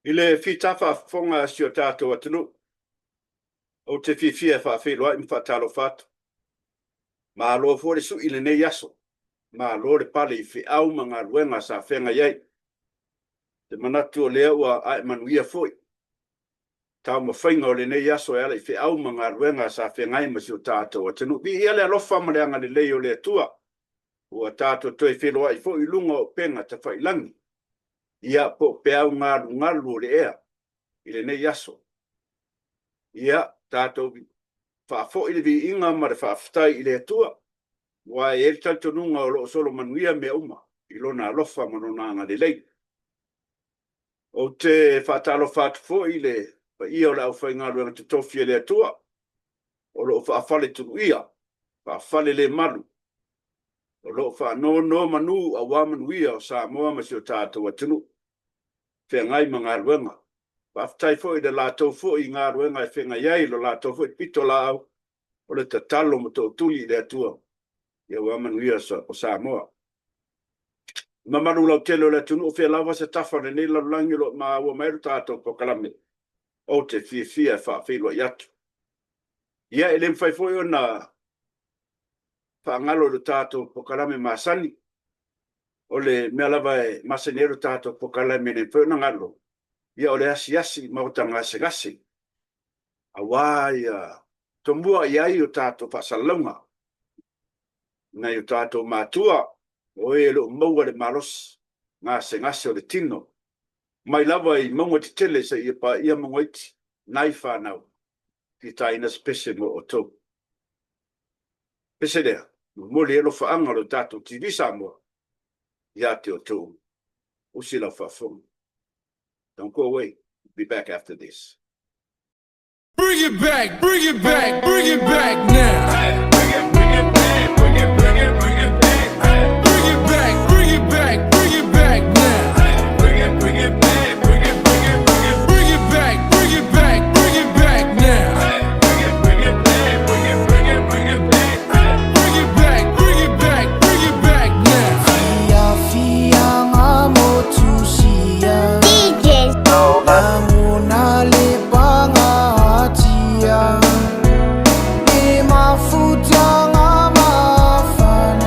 I le fita faafofoga a si o tatou atunuu, ou te fiafia e faafeiloai ma faatalofa atu. Malo foi le sui i lenei aso, malo le pale i feau ma galuega sa feagai ai. Ou te manatu o lea ua ae manuia foi taumafaiga o lenei aso e ala i feau ma galuega sa feagai ma si o tatou atunuu. Viia le alofa ma le agalelei o le Atua ua tatou toe feiloai foi i luga o upega tafailagi, ia po o peau galugalu o le ea i lenei aso. Ia tatou faafoi le viiga ma le faafetai i le Atua, aua e i ai le talitonuga o lo o solo manuia mea uma i Lona alofa ma Lona agalelei. Ou te faatalofa atu foi i le paia o le aufaigaluega totofi a le Atua o lo o faafaletuluia, faafalelemalu, o lo o faanonomanu aua manuia o Samoa ma si o tatou atunuu, feagai ma galuega. Faafetai foi i le latou foi galuega e feagai ai, le latou foi pitolaau, o le tatalo ma tootuli i le Atua aua manuia o Samoa. Le mamalu lautele o le atunuu, o fea lava se tafa o lenei lalolagi o lo o maua mai ai le tatou polokalame, ou te fiafia e faafeiloai atu. Ia, e le mafai foi ona faagalo i le tatou polokalame masani, o le mea lava e masani ai le tatou polokalame e le mafai ona galo, ia o le asiasi i maota gasegase, aua ia tomua i ai o tatou faasalalauga i nai o tatou matua, o e o lo o maua le malosi, gasegase o le tino, mai lava i mauga tetele seia paia mauga iti, nai fanau, e fia taina se pese mo outou. Pese lea, e momoli ai alofaaga o le tatou TV Samoa ia te outou. Usi lau faafofoga. Don't go away. Be back after this. Bring it back, bring it back, bring it back now. Bring it, bring it back, bring it, bring it, bring it back. Bring it back, bring it back, bring it back now. Bring it, bring it back, bring it, bring it, bring it, Bring it back, bring it back, bring it back now. bring it, bring it back, bring it, bring it, bring it back. Bring it back, bring it back, bring it back now. Fiafiaga motusia DJ Lagona le pagatia Le mafutiaga mafana.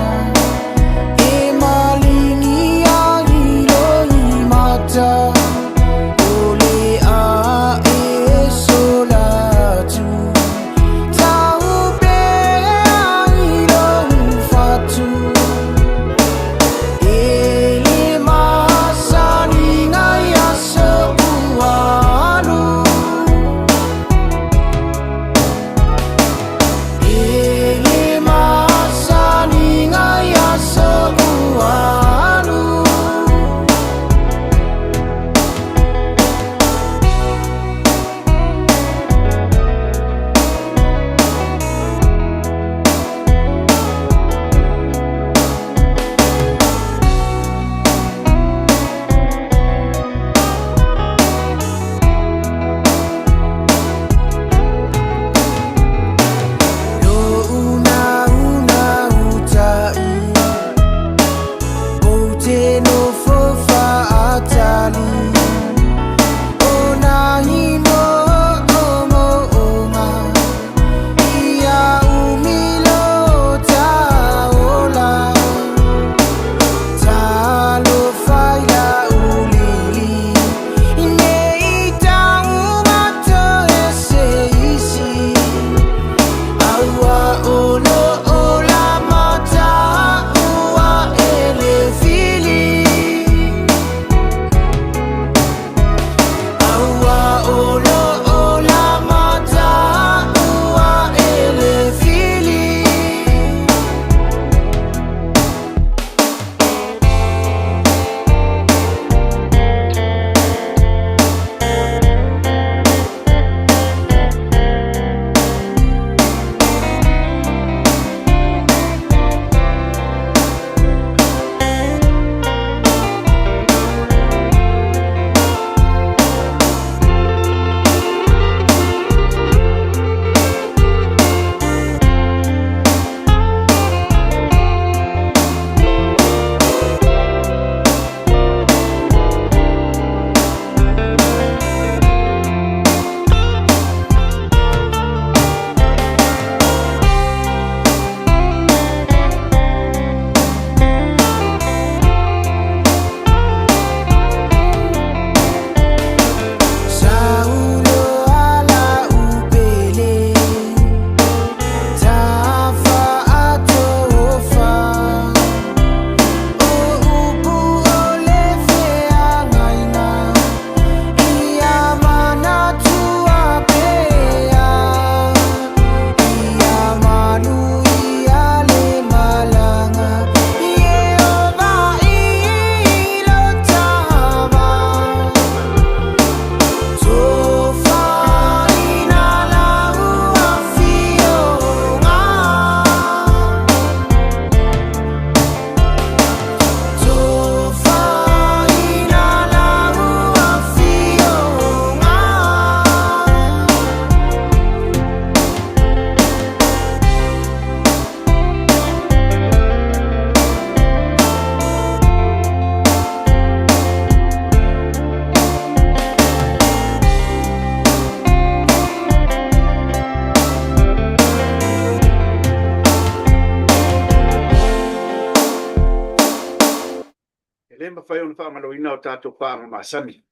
le mafai ona faagaloina o tatou paaga masani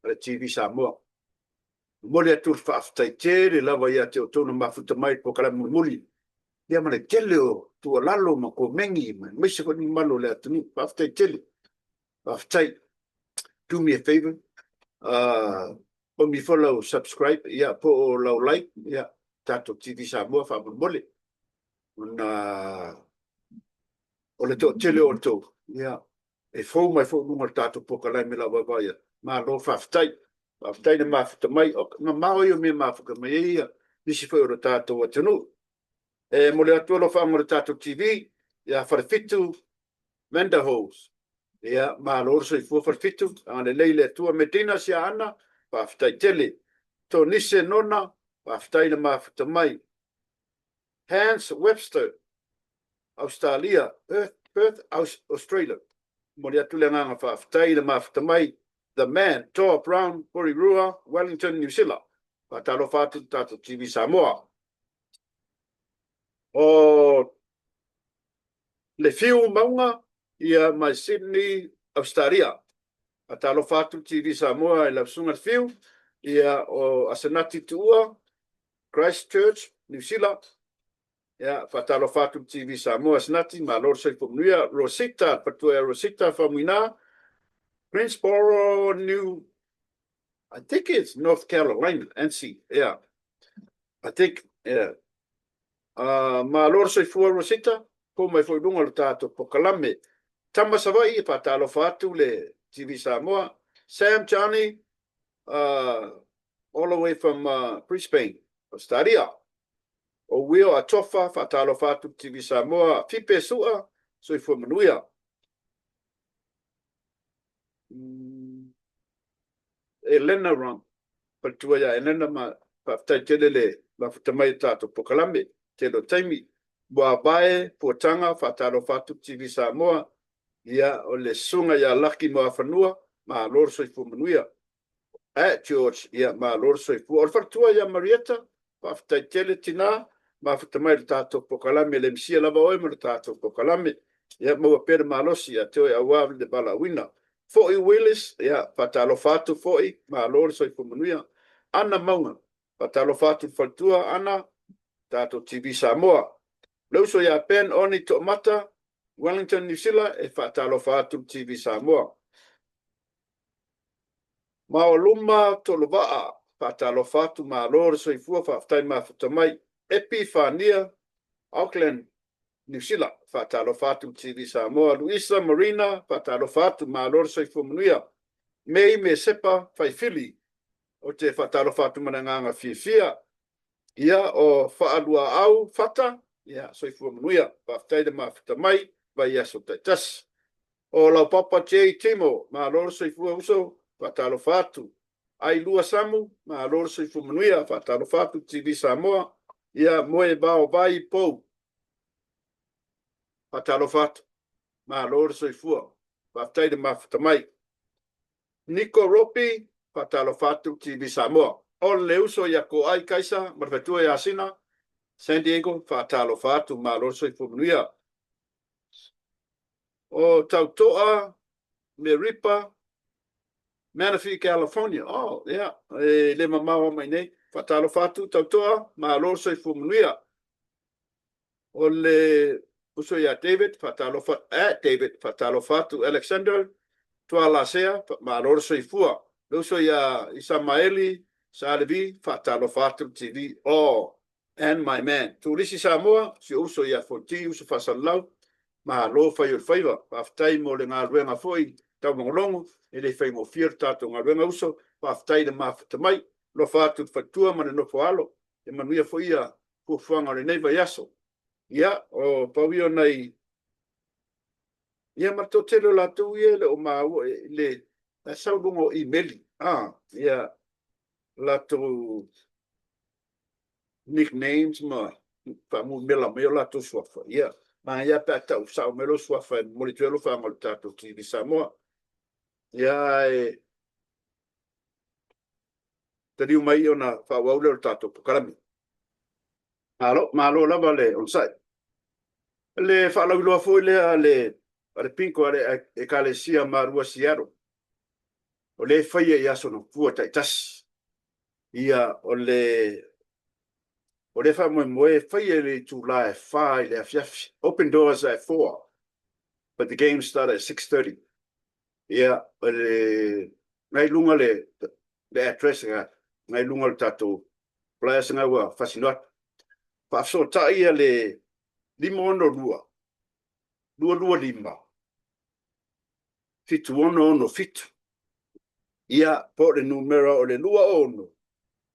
a le TV Samoa. Momoli atu le faafetai tele lava ia te outou na mafuta mai i le polokalame mulimuli, ia ma le tele o tuualalo ma komeni ma aemaise foi le mamalu o le atunuu. Faafetai tele. Faafetai. Do me a favor. Omi foi lau subscribe, ia, po o lau like, ia, tatou TV Samoa faamolemole. Ona o le toatele o outou, ia, e fou mai foi i luga o le tatou polokalame lau vaavaai atu. Malo faafetai. Faafetai le mafuta mai. O mamao ia o mea e mafuta mai ai ia nisi foi o le tatou atunuu. E momoli atu alofaaga o le tatou TV ia Falefitu Vanderhose. Ia, malo le soifua Falefitu, agalelei le Atua. Medina Siaana, faafetai tele. Tonise Nona, faafetai le mafuta mai. Hans Webster, Ausetalia, Perth, Perth, Australia. Momoli atu le agaga faafetai i le mafuta mai. The Man, Toa Brown, Porirua, Wellington, New Zealand. Faatalofa atu i le tatou TV Samoa. O le Fiu Mauga, ia, mai Sydney, Ausetalia. Faatalofa atu le TV Samoa i lau susuga le Fiu, ia, o Asenati Tuua, Christchurch, Niu Sila. Ia, faatalofa atu le TV Samoa, Asenati, malo le soifua manuia. Rosita, le faletua ia Rosita Faumuina, Greensboro, New, I think it's North Carolina, NC, yeah. I think, yeah. Malo le soifua Rosita, po mai foi i luga o le tatou polokalame. Tama Savaii, e faatalofa atu le TV Samoa. Sam Johnny, all the way from Brisbane, Australia. O Will Atofa, faatalofa atu le TV Samoa. Fipe Sua, soifua manuia. Elena Ron, faletua ia Elena ma faafetai tele le mafuta mai o tatou polokalame, tele o taimi. Muavae, Puataga, faatalofa atu le TV Samoa, ia o le susuga ia Laki Moafanua, malo le soifua manuia. At George, ia malo le soifua. O le faletua ia Marieta, faafetai tele tina, mafuta mai le tatou polokalame, le misia lava oe ma le tatou polokalame. Ia maua pea le malosi ia te oe aua le valaauina. Foi Willis, ia faatalofa atu foi, malo le soifua manuia. Ana Mauga, faatalofa atu le faletua Ana, tatou TV Samoa. Le uso ia Ben Oni Toomata, Wellington, New Zealand, e faatalofa atu le TV Samoa. Maoluma Tolovaa, faatalofa atu, malo le soifua, faafetai mafuta mai. Epi Fania, Auckland, New Zealand, faatalofa atu le TV Samoa. Luisa Marina, faatalofa atu, malo le soifua manuia. Mei Mesepa Faifili, ou te faatalofa atu ma le agaga fiafia. Ia, o Faaluaau Fata, ia, soifua manuia, faafetai le mafuta mai, vaiaso taitasi. O Laupapa J. Timo, malo le soifua uso, faatalofa atu. Ailua Samu, malo le soifua manuia, faatalofa atu TV Samoa. Ia, Moe Vao Vai Pou, faatalofa atu, malo le soifua, faafetai le mafuta mai. Niko Ropi, faatalofa atu TV Samoa. O le uso ia Koai Kaisa ma le faletua ia Sina, San Diego, faatalofa atu, malo le soifua manuia. O Tautoa Meripa, Manafee, California. Oh, yeah, e le mamao mai nei. Faatalofa atu Tautoa, malo le soifua manuia. O le uso ia David, faatalofa, at David, faatalofa atu. Alexander Tualasea, malo le soifua. Le uso ia Isamaeli Salevi, faatalofa atu le TV. Oh, and my man. Tulisi Samoa, si uso ia Fonti, uso faasalalau, malo fai o le faiva. Faafetai mo le galuega foi taumagologo, e le faigofie le tatou galuega uso, faafetai le mafuta mai. Alofa atu le faletua ma le nofo alo, e manuia foi ia fuafuaga o lenei vaiaso. Ia, o pau ia o nai, ia ma le toatele o latou ia e le o maua, le, la sau i luga o imeli, ia, latou nicknames ma faamumela mai o latou suafa. Ia, manaia pe a tau sao mai lou suafa e momoli atu ai alofaga o le tatou TV Samoa. Ia, e taliu mai ona faaauau lea o le tatou polokalame. Malo, malo lava le onosai. Le faalauiloa foi lea a le a le Pinko a le Ekalesia Marua Seattle, o lea e faia i Aso Gafua taitasi. Ia, o le o lea faamoemoe e faia i le itula e fa i le afiafi. Open doors at 4, but the games start at 6:30. Ia, o le na i luga le le address na i luga o le tatou flyers na ua faasino atu. Faafesootai ia le 562 225 7667, ia, po o le numera o le 26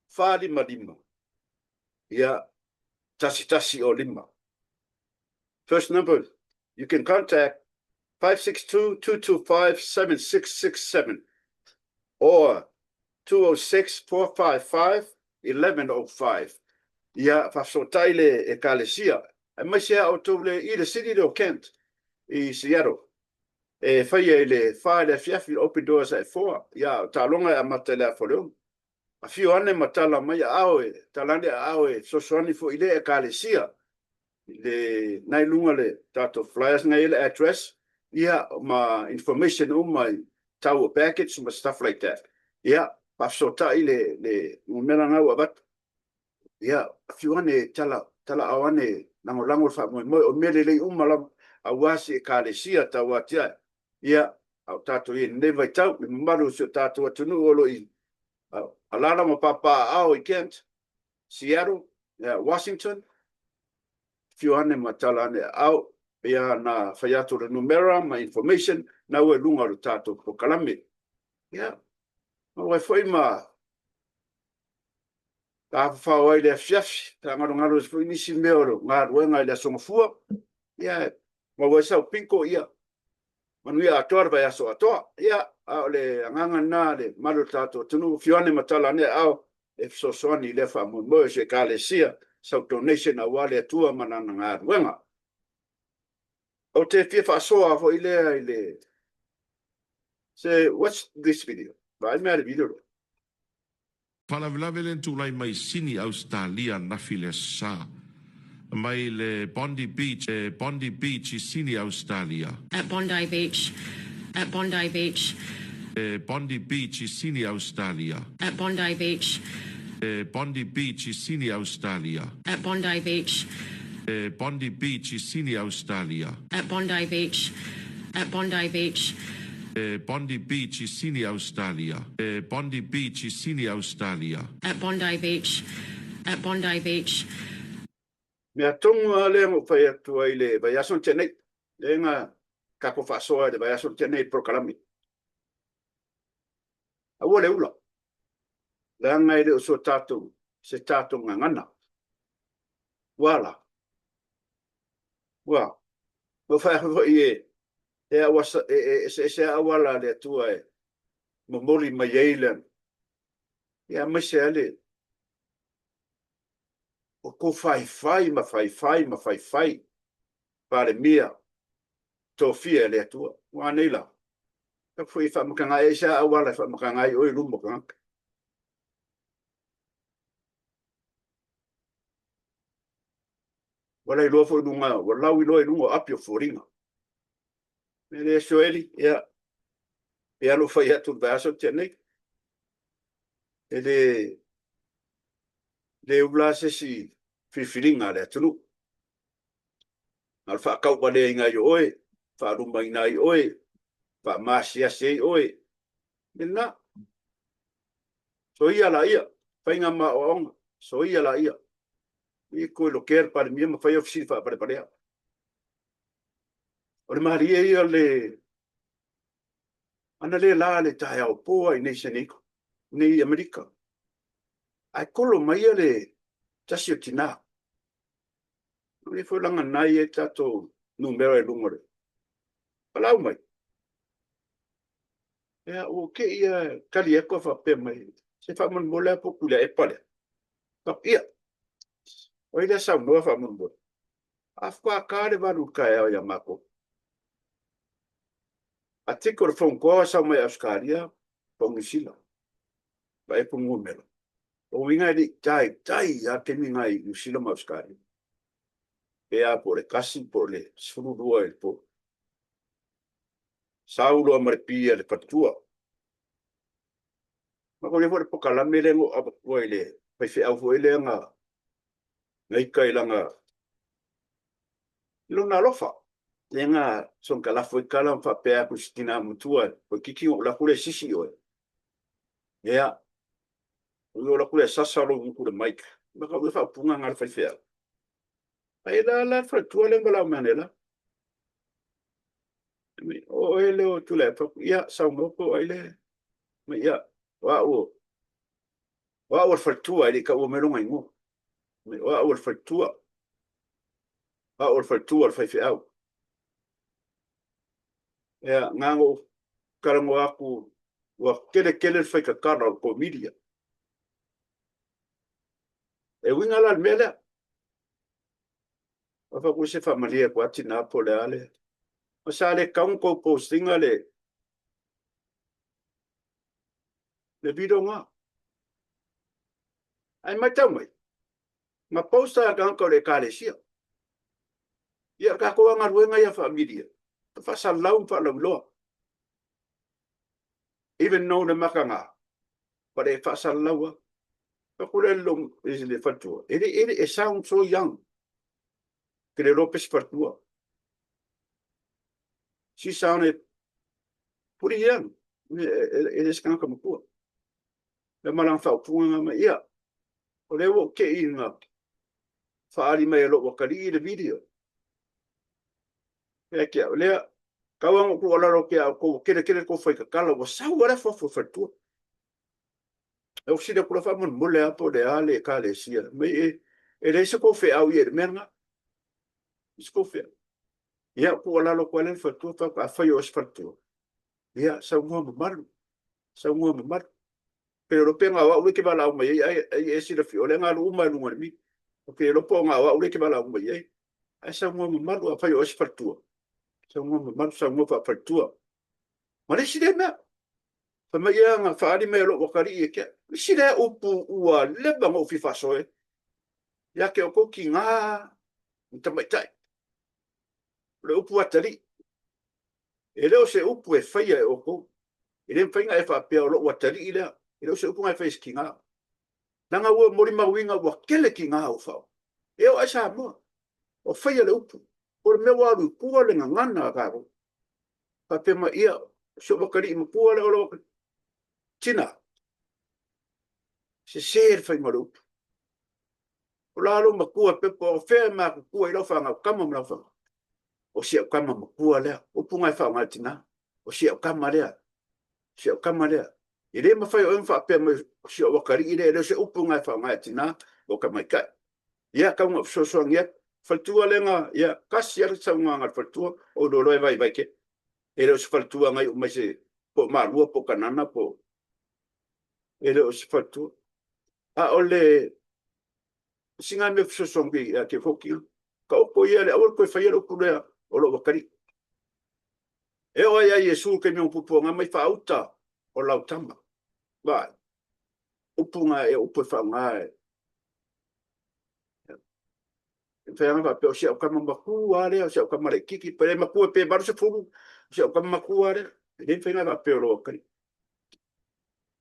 455, ia, 1105. First number you can contact 562-225-7667 or 206-455-1105. Ia, faafesootai le Ekalesia, aemaise a outou le i le city lea o Kent i Seattle. E faia i le fa i le afiafi, open doors at 4. Ia, o taaloga e amata i le afa o le 6. Afio ane ma tala mai aao e tala ane aao e fesoasoani foi i lea Ekalesia. Le na i luga le tatou flyers na i ai le address, ia, ma information uma i tau o package ma stuff like that. Ia, faafesootai le le numera na ua avatu. Ia, afio ane tala talaao ane lagolago le faamoemoe o mea lelei uma lava aua si Ekalesia tauatiae. Ia, a o tatou i ai i lenei vaitau, le mamalu o si o tatou atunuu o lo o i alaala ma papaaao i Kent, Seattle, Washington, afio ane ma tala ane aao, ia na fai atu le numera ma information na ua i luga o le tatou polokalame. Ia, maua ai foi ma tafafao ai le afiafi, fagalogalo ai foi nisi mea o le galuega i le Aso Gafua, ia, maua ai sau piko, ia, manuia atoa le vaiaso atoa. Ia, a o le agaga lena le mamalu o le tatou atunuu, afio ane ma tala ane aao e fesoasoani i lea faamoemoe o se Ekalesia, sau donation aua le Atua ma lana galuega. Ou te fia faasoa foi lea i le se watch this video. Vaai mea le video lea. Faalavelave lea na tulai mai Sini Ausetalia ananafi i le Aso Sa mai le Bondi Beach Bondi Beach i Sini Ausetalia. At Bondi Beach At Bondi Beach. Bondi Beach i Sini Ausetalia. At Bondi Beach. Bondi Beach i Sini Ausetalia. At Bondi Beach. Bondi Beach i Sini Ausetalia. At Bondi Beach. At Bondi Beach. Bondi Beach i Sini Ausetalia. Bondi Beach i Sini Ausetalia. At Bondi Beach. At Bondi Beach. Mea tonu lava lea na ou fai atu ai i le vaiaso na tea nei, lea na tatou faasoa i le vaiaso na tea nei i le polokalame. Aua le ula, leaga e le o so tatou, se tatou gagana. Ua la? Ua. Na ou fai atu foi e, e, e, e eseese lava auala a le Atua e momoli mai ai le, ia aemaise lava le, o kou faifai ma faifai ma faifai Palemia tofia e le Atua. Ua anei la? Tau foi e faamatagaga ai se auala e faamatagaga ai oe i luma o tagata. Ua lailoa foi i luga, ua lauiloa i luga o api o foliga. Mea lea Soeli, ia, e alu fai atu i le vaiaso na tea nei. E le, le ula se isi filifiliga a le atunuu. Na o le faatauvaleaina ai o oe, faalumaina ai oe, faamaasiasi ai oe. Lena. Soia laia, faiga ma aoaoga, soia laia. I koe lokea le Palemia ma fai au fesili faapalevalea. O le malie ia o le ana le la le taeao po ai nei Seneko, nei Amerika. Ae kolo mai ia le tasi o tina. O le foi langa nai e tatou numera e luga o le palau mai. Ea, ua ke ia tali atu a faapea mai, se faamolemole a po Tuilaepa lea. Ia, o ai lea saunoa faamolemole. A faatoa le 8 i le taeao ia matou. A tiki o le phone call e sau mai Ausetalia po o Niu Sila. Vaai atu numera. O uiga e le i taitai lava taimi na i Niu Sila ma Ausetalia. Pe a po o le 1 po o le 12 i le po. Sau loa ma le pi a le faletua. Ma ko ia foi le pokalame lea na ou avatua i le faifeau foi lea na na ika i lana i lona alofa. Lea na soona talafo ai tala ma faapea atu i si tina matua, toeitiiti ona ou alu atu lea e sisi oe. Ia, o ou alu atu lea e sasa lou gutu i le mic. Ma tau ia faaupuga na a le faifeau. Ai la la le faletua lea na valaau mai analeila. O oe lea o Tuilaepa, ia saunoa po o ai lea. Ma ia, o au, o au o le faletua, e le i taua mai lona igoa. O au o le faletua, o au o le faletua o le faifeau. Ia, na ona ou talanoa atu, ua tele tele le faitatala o le tou media. E uiga la i le mea lea. Aua se faamalie atu lava tina po o le a le. Ma sa le tatau ona tou post ina le le video na. Ae matau mai, na post lava e le tagata o le Ekalesia. Ia, o le tatou lava galuega ia faa-media, e faasalalau ma faalauiloa. Even though le mataga, but e faasalalau lava. Fai atu lea i le faletua, e le, e le, e sound so young. Ke le iloa pe se faletua. She sounded pretty young. E le se tagata matua. Lea ma lana faaupuga na mai, ia, o lea ua ou te i na faaali mai e lou atalii le video. Ia te au lea, tau lava ona ou tuualalo atu ia outou, ua tele tele le tou faitatala, ua sau lava le afuafu o le faletua. E fesili atu loa faamolemole lava po o le a le Ekalesia. Mai e, e leai se tou feau i le mea lena. Se tou feau. Ia, tuualalo atu ai le faletua, fai afai o oe se faletua, ia, saunoa mamalu, saunoa mamalu. Pe le iloa pe na o au lea e te valaau mai ai, ai, ai e silafia, o lea na alu uma i luga o le mi. Ou te iloa po o na o au lea e te valaau mai ai. Ae saunoa mamalu, afai o oe se faletua, saunoa mamalu, saunoa faafaletua. Ma le isi lea mea, Fai mai ia na faaali mai e lou atalii e kea. Isi lea upu ua leva ona ou fia faasoa ai. Ia te outou tiga ma tamaitai. O le upu atalii. E le o se upu e faia e outou. E le mafai ona e faapea o lou atalii lea. E le o se upu na e faia e se tiga. Leaga ua molimauina ua tele tiga ua faaoga. E oo lava i Samoa, ua faia le upu. O le mea ua alu i tua le gagana a tatou. Faapea mai, ia, si ou atalii matua lea o lou atalii. Tina, sese le faiga o le upu. O la lou matua pepa o fea e matutua i lau fanau tama ma lau fanau. O si au tama matua lea. Upu na e faaaoga e tina. O si au tama lea. Si au tama lea. E le mafai e oe ona faapea mai o si ou atalii lea, e le o se upu na e faaaoga e tina o tamaitai. Ia, tau ina ou fesoasoani atu. Faletua lea na, ia, tasi lava le saunoaga a le faletua, ou iloa loa e vaivai tele. E le o se faletua na iu mai se, po o Malua po o Kanana po o, e le o se faletua. A o le isi na mea fesoasoani ia te hoki, taoto ia le aua le toe faia le upu lea o lou atalii. E oo lava ia Iesu i le taimi o puapuaga mai faauta o lau tama. Vaai, upu na e upu e faaaoga e E mafai lava ona faapea, o si au tama matua lea, o si au tama laitiiti, pe le matua pe 80, o si au tama matua lea. E le mafai ona faapea o lou atalii.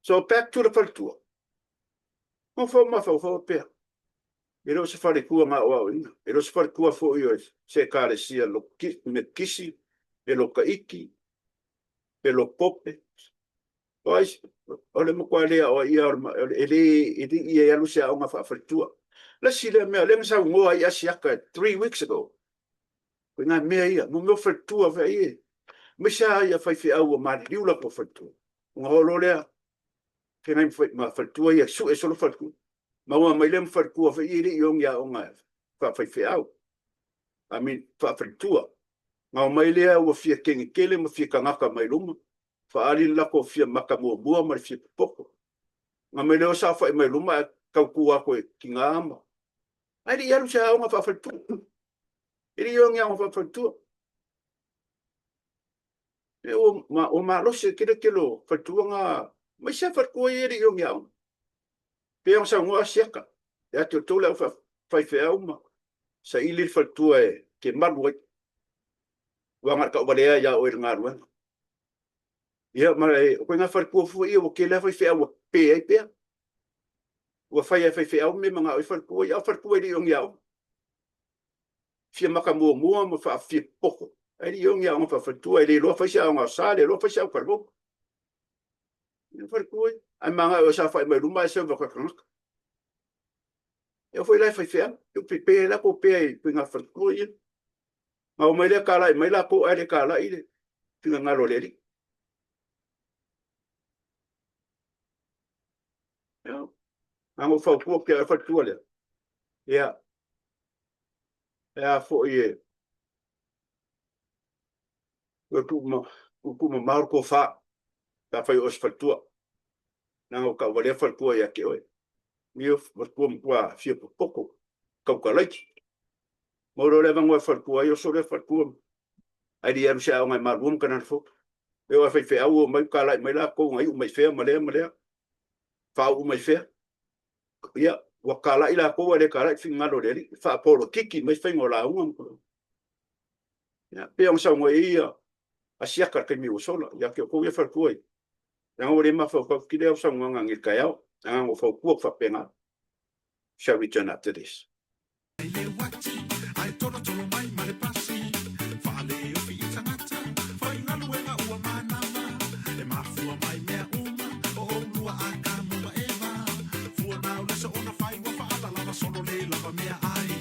So back to the faletua. Nofo mafaufau pea. E le o se faletua na aoaoina. E le o se faletua foi o se ekalesia Metotisi, pe Lokaiti, pe Lopope. O ai, o le matua le aoaia, e le, e le i e alu se aoga faafaletua. Le isi lea mea, lea na saunoa ai Asiata 3 weeks ago. Ko ngā mea ia, mo mea o faletua fai e. Aemaise lava ia faifeau ua maliliu latou faletua. Ona oo loa lea, feagai ma faletua ia, sue solo faletua. Maua mai lea ma faletua foi ia e le i o ni aoga faafaifeau. I mean, faafaletua. Na omai lea ua fia kenekele ma fia tagata mai luma, faaali le latou fia maka muamua ma le fia popoto. Na mai lea o saofai mai luma ae tautu atu e tiga ma... Ae le i alu i se aoga faafaletua. E le i o ni aoga faafaletua. E ua, ua malosi le tele tele o faletua na, aemaise lava faletua ia e le i o ni aoga. Pei ona saunoa Asiata, ia te outou le au faifeau ma saili le faletua e te malu ai. Ua agai tauvalea ia oe i le galuega. Ia, ma e, o koe ngā faletua foi ia, ua tele lava faifeau ua pe ai pea. Ua fai e faifeau mea e manao ai faletua ia, a o faletua e le i o ni aoga. Fia maka muamua ma faafia popo, ae le i o ni aoga faafaletua, e le iloa fai se aoga o sa, le iloa fai se aoga falemauga. Ia faletua ia, ae manao e saofai mai luma ae serve atu e tagata. E oo foi la i faifeau, e pe ai latou pea i ituaiga faletua ia. Na omai lea talai mai latou ae le talai le finagalo o le Alii. Ia, na ona ou fautua atu ia oe faletua lea. Ia, e a foi e toe tuumamao le tofa pe afai o oe o se faletua. Leaga ua tauvalea faletua ia te oe. Ia faletua matua fia popoto, tautalaiti. Maua loa le avanoa e faletua ai, oso lea faletua ae le i alu i se aoga e malua ma Kanana Fou. E oo lava i faifeau ua omai talai mai latou na iu mai fea ma lea ma lea, faauu mai fea. Ia, ua talai latou ae le talai le finagalo o le Alii, faapolokiki mai faiga o lauga ma tulaga. Ia, pei ona saunoa i ai ia Asiata i le taimi ua sola, ia te outou ia faletua ia. Leaga ua le mafaufau tele au saunoaga nei i le taeao, leaga na ou fautua atu faapena. Shall return after this. Mai le uati, ae tolotolo mai ma le pasi. Faaleofi i tagata, faigaluega ua manava. E mafua mai mea uma, o oulua Atamu ma Eva. Fua na o le soona fai ua faalalava solo le lava mea ai.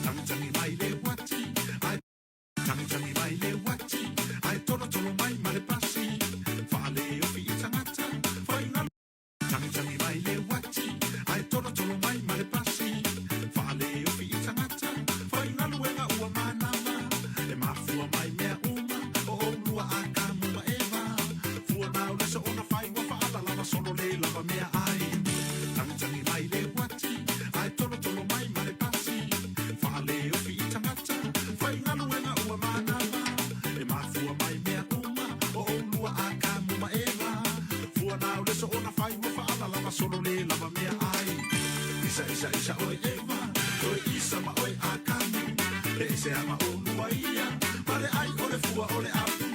Tagitagi mai le uati, ae Tagitagi mai le uati, ae tolotolo mai ma le pasi. Faaleofi i tagata, faigaluega. Tagitagi mai le uati, ae tolotolo mai ma le pasi. Faaleofi i tagata, faigaluega ua manava. E mafua mai mea uma, o oulua Atamu ma Eva. Fua na o le soona fai ua faalalava solo le lava mea ai. Tagitagi mai le uati, ae tolotolo mai ma le pasi. Faaleofi i tagata, faigaluega ua manava. E mafua mai mea uma, o oulua Atamu ma Eva. Fua na o le soona fai ua faalalava solo le lava mea ai. Isa isa isa oe Eva, oe Isa ma oe Atamu. E ese a ma oulua ia, ma le ai o le fua o le apu.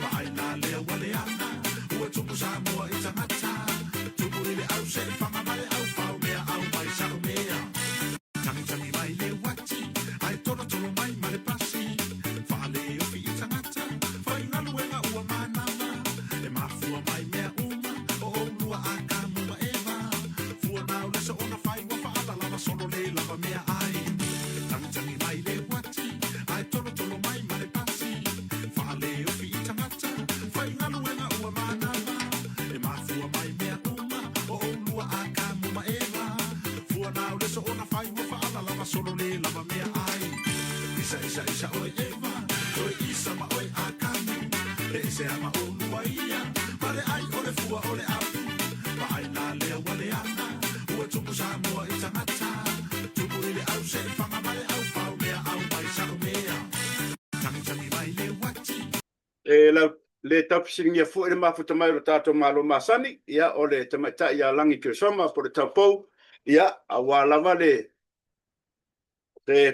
Vaai la lea ua leaga, ua tumu Samoa i tagata. Tumu i le au seefaga ma le au fao mea au mai sao mea. Tagitagi mai le uati, ae tolotolo mai ma le pasi. Faaleofi i tagata, faigaluega ua manava. E mafua mai mea uma, o oulua Atamu ma Eva. Fua na o le soona fai ua faalalava solo le lava mea ai. Tagitagi mai le uati, ae tolotolo mai ma le pasi. Faaleofi i tagata, faigaluega ua manava. E mafua mai mea uma, o oulua Atamu ma Eva. Fua na o le soona fai ua faalalava solo le lava mea ai. Isa isa isa oe Eva, oe Isa ma oe Atamu. E ese a ma oulua ia, ma le ai o le fua o le apu. Vaai la lea ua leaga, ua tumu Samoa i tagata. Tumu i le au seefaga ma le au fao mea au mai sao mea. Tagitagi mai le uati. E lau le tau fesiligia foi le mafuta mai o le tatou Malo masani, ia, o le tamaitai ia Lagi Keresoma po o le Taupou, ia, aua lava le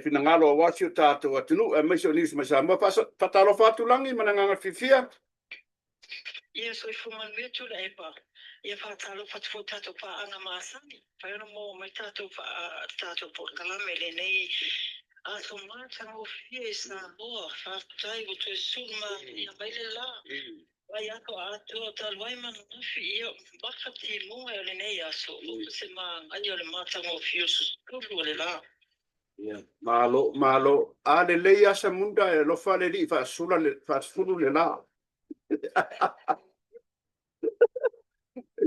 finagalo aua si o tatou atunuu aemaise o news mai Samoa. Faatalofa atu Lagi ma le agaga fiafia. Ia soifua manuia Tuilaepa. Ia faatalofa atu foi tatou paaga masani. Fai ona maua mai tatou tatou polokalame i lenei aso matagofie i Samoa. Faafetai ua toe sulumafaia mai le la. Mai aso atoa talu ai ma ananafi, ia maka timuga o lenei aso, oka se māgaia o le matagofie o susulu o le la. Ia, malo, malo. A lelei asa munda e alofa le alii faasula le, faasulu le la.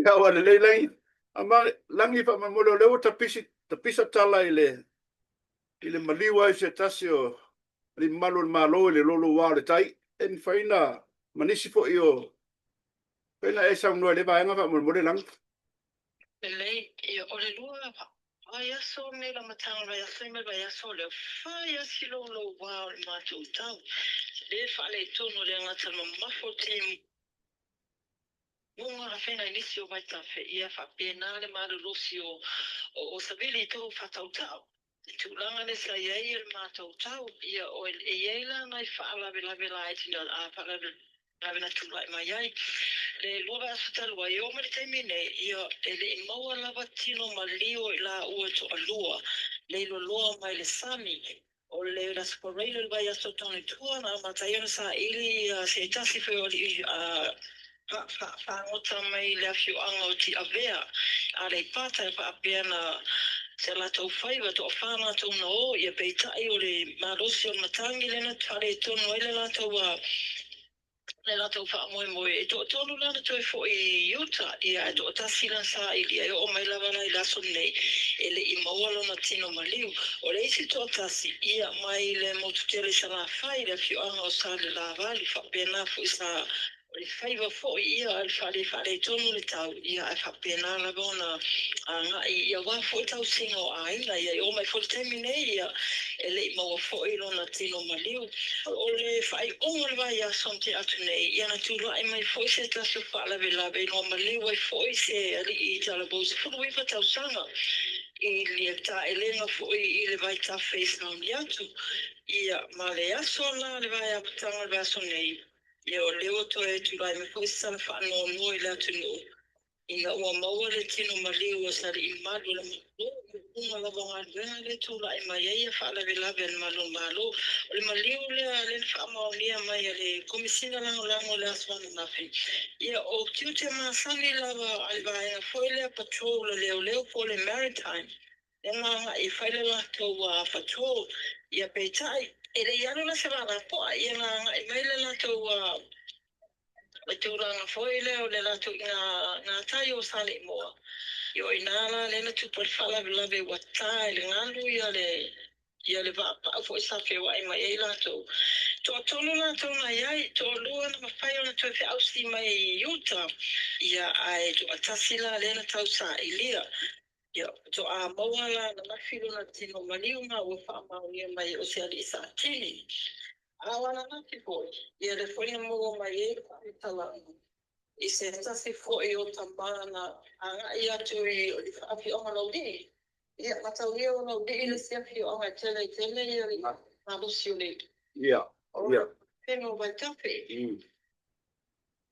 Ia, ua lelei Lagi. Ama, Lagi faamolemole o lea ua tapisi, tapisa tala i le, i le maliu ai se tasi o alii mamalu o le Malo i le louloua o le tai. E mafai na, ma nisi foi o, mafai na e saunoa i lea vaega faamolemole Lagi. Lelei, ia, o le lua vaiaso nei le amataga o le vaiaso nei ma le vaiaso lea, fai lava si louloua o le matou tau. Le faaletonu le gata mamafa o timuga afena i nisi o vaitafe, ia faapena le malolosi o o savili i tou faatautau. I tulaga lea sa i ai le matou tau, ia, o, e i ai la nai faalavelave laiti na a faalavelave. Ave na tulai mai ai le lua vaiaso talu ai, e oo mai le taimi nei, ia, e le i maua lava tino maliu o i laua e toalua, le iloiloa mai le sami. O le Las Parade o le vaiaso tonu i tua, na amata ai ona saili ia se tasi foi o alii fagota mai le afioaga o Tiavea, Aleipata, e faapea na se latou faiva, toafa latou na o, ia peitai o le malosi o le matagi lea na faaletonu ai le latou le latou faamoemoe. E toatolu la na toe foi i uta, ia ae toatasi la na sailia, e oo mai lava la i le aso lenei e le i maua lona tino maliu. O le isi toatasi, ia, mai le motu tele i Salafai, le afioaga o Salelavalu, faapena foi sa O le faiva foi ia a le fale faaletonu le tau, ia ae faapena lava ona agai ia aua foi tausiga o aiga, ia e oo mai foi le taimi nei, ia e le i maua foi lona tino maliu. O le faaiuga o le vaiaso na tea atu nei, ia na tulai mai foi se tasi o faalavelave ina ua maliu ai foi se alii talavou 19 tausaga i le taelega foi i le vaitafe i Sauniatu, ia ma le aso la le vaeaputaga o le vaiaso nei, Ia o lea ua toe tulai mai foi se tala faanoanoa i le atunuu ina ua maua le tino maliu o se alii malu o le Malo i luga lava o galuega lea e tulai mai ai ia faalavelave a le Malu o le Malo. O le maliu lea lea na faamaonia mai e le Komesina Lagolago i le aso ananafi, ia o tiute masani lava a le vaega foi lea patrol a leoleo po o le Maritime lea na agai e fai le latou patrol, ia peitai, e le i alu la se vaa lapoa, ia na agai mai le latou le tulaga foi lea o le latou i gatai o Saleimoa, ia o i ina la lea na tupu ai le faalavelave ua ta e le galu ia le ia le vaa pau foi sa feoai mai ai latou. Toatolu latou na i ai, toalua na mafai ona toe feausi mai i uta, ia ae toatasi la lea na tausailia. Ia, faatoa maua la ananafi lona tino maliu ma ua faamaonia mai o se alii saatini. A o ananafi foi, ia lea foi na maua mai ai le faamatalaga i se tasi foi o tama na agai atu i le afioaga o Laulii. Ia, mataulia o Laulii le isi afioaga e tele ai tele ia le malosi o le Ia, ia. Whenua Vaitafe.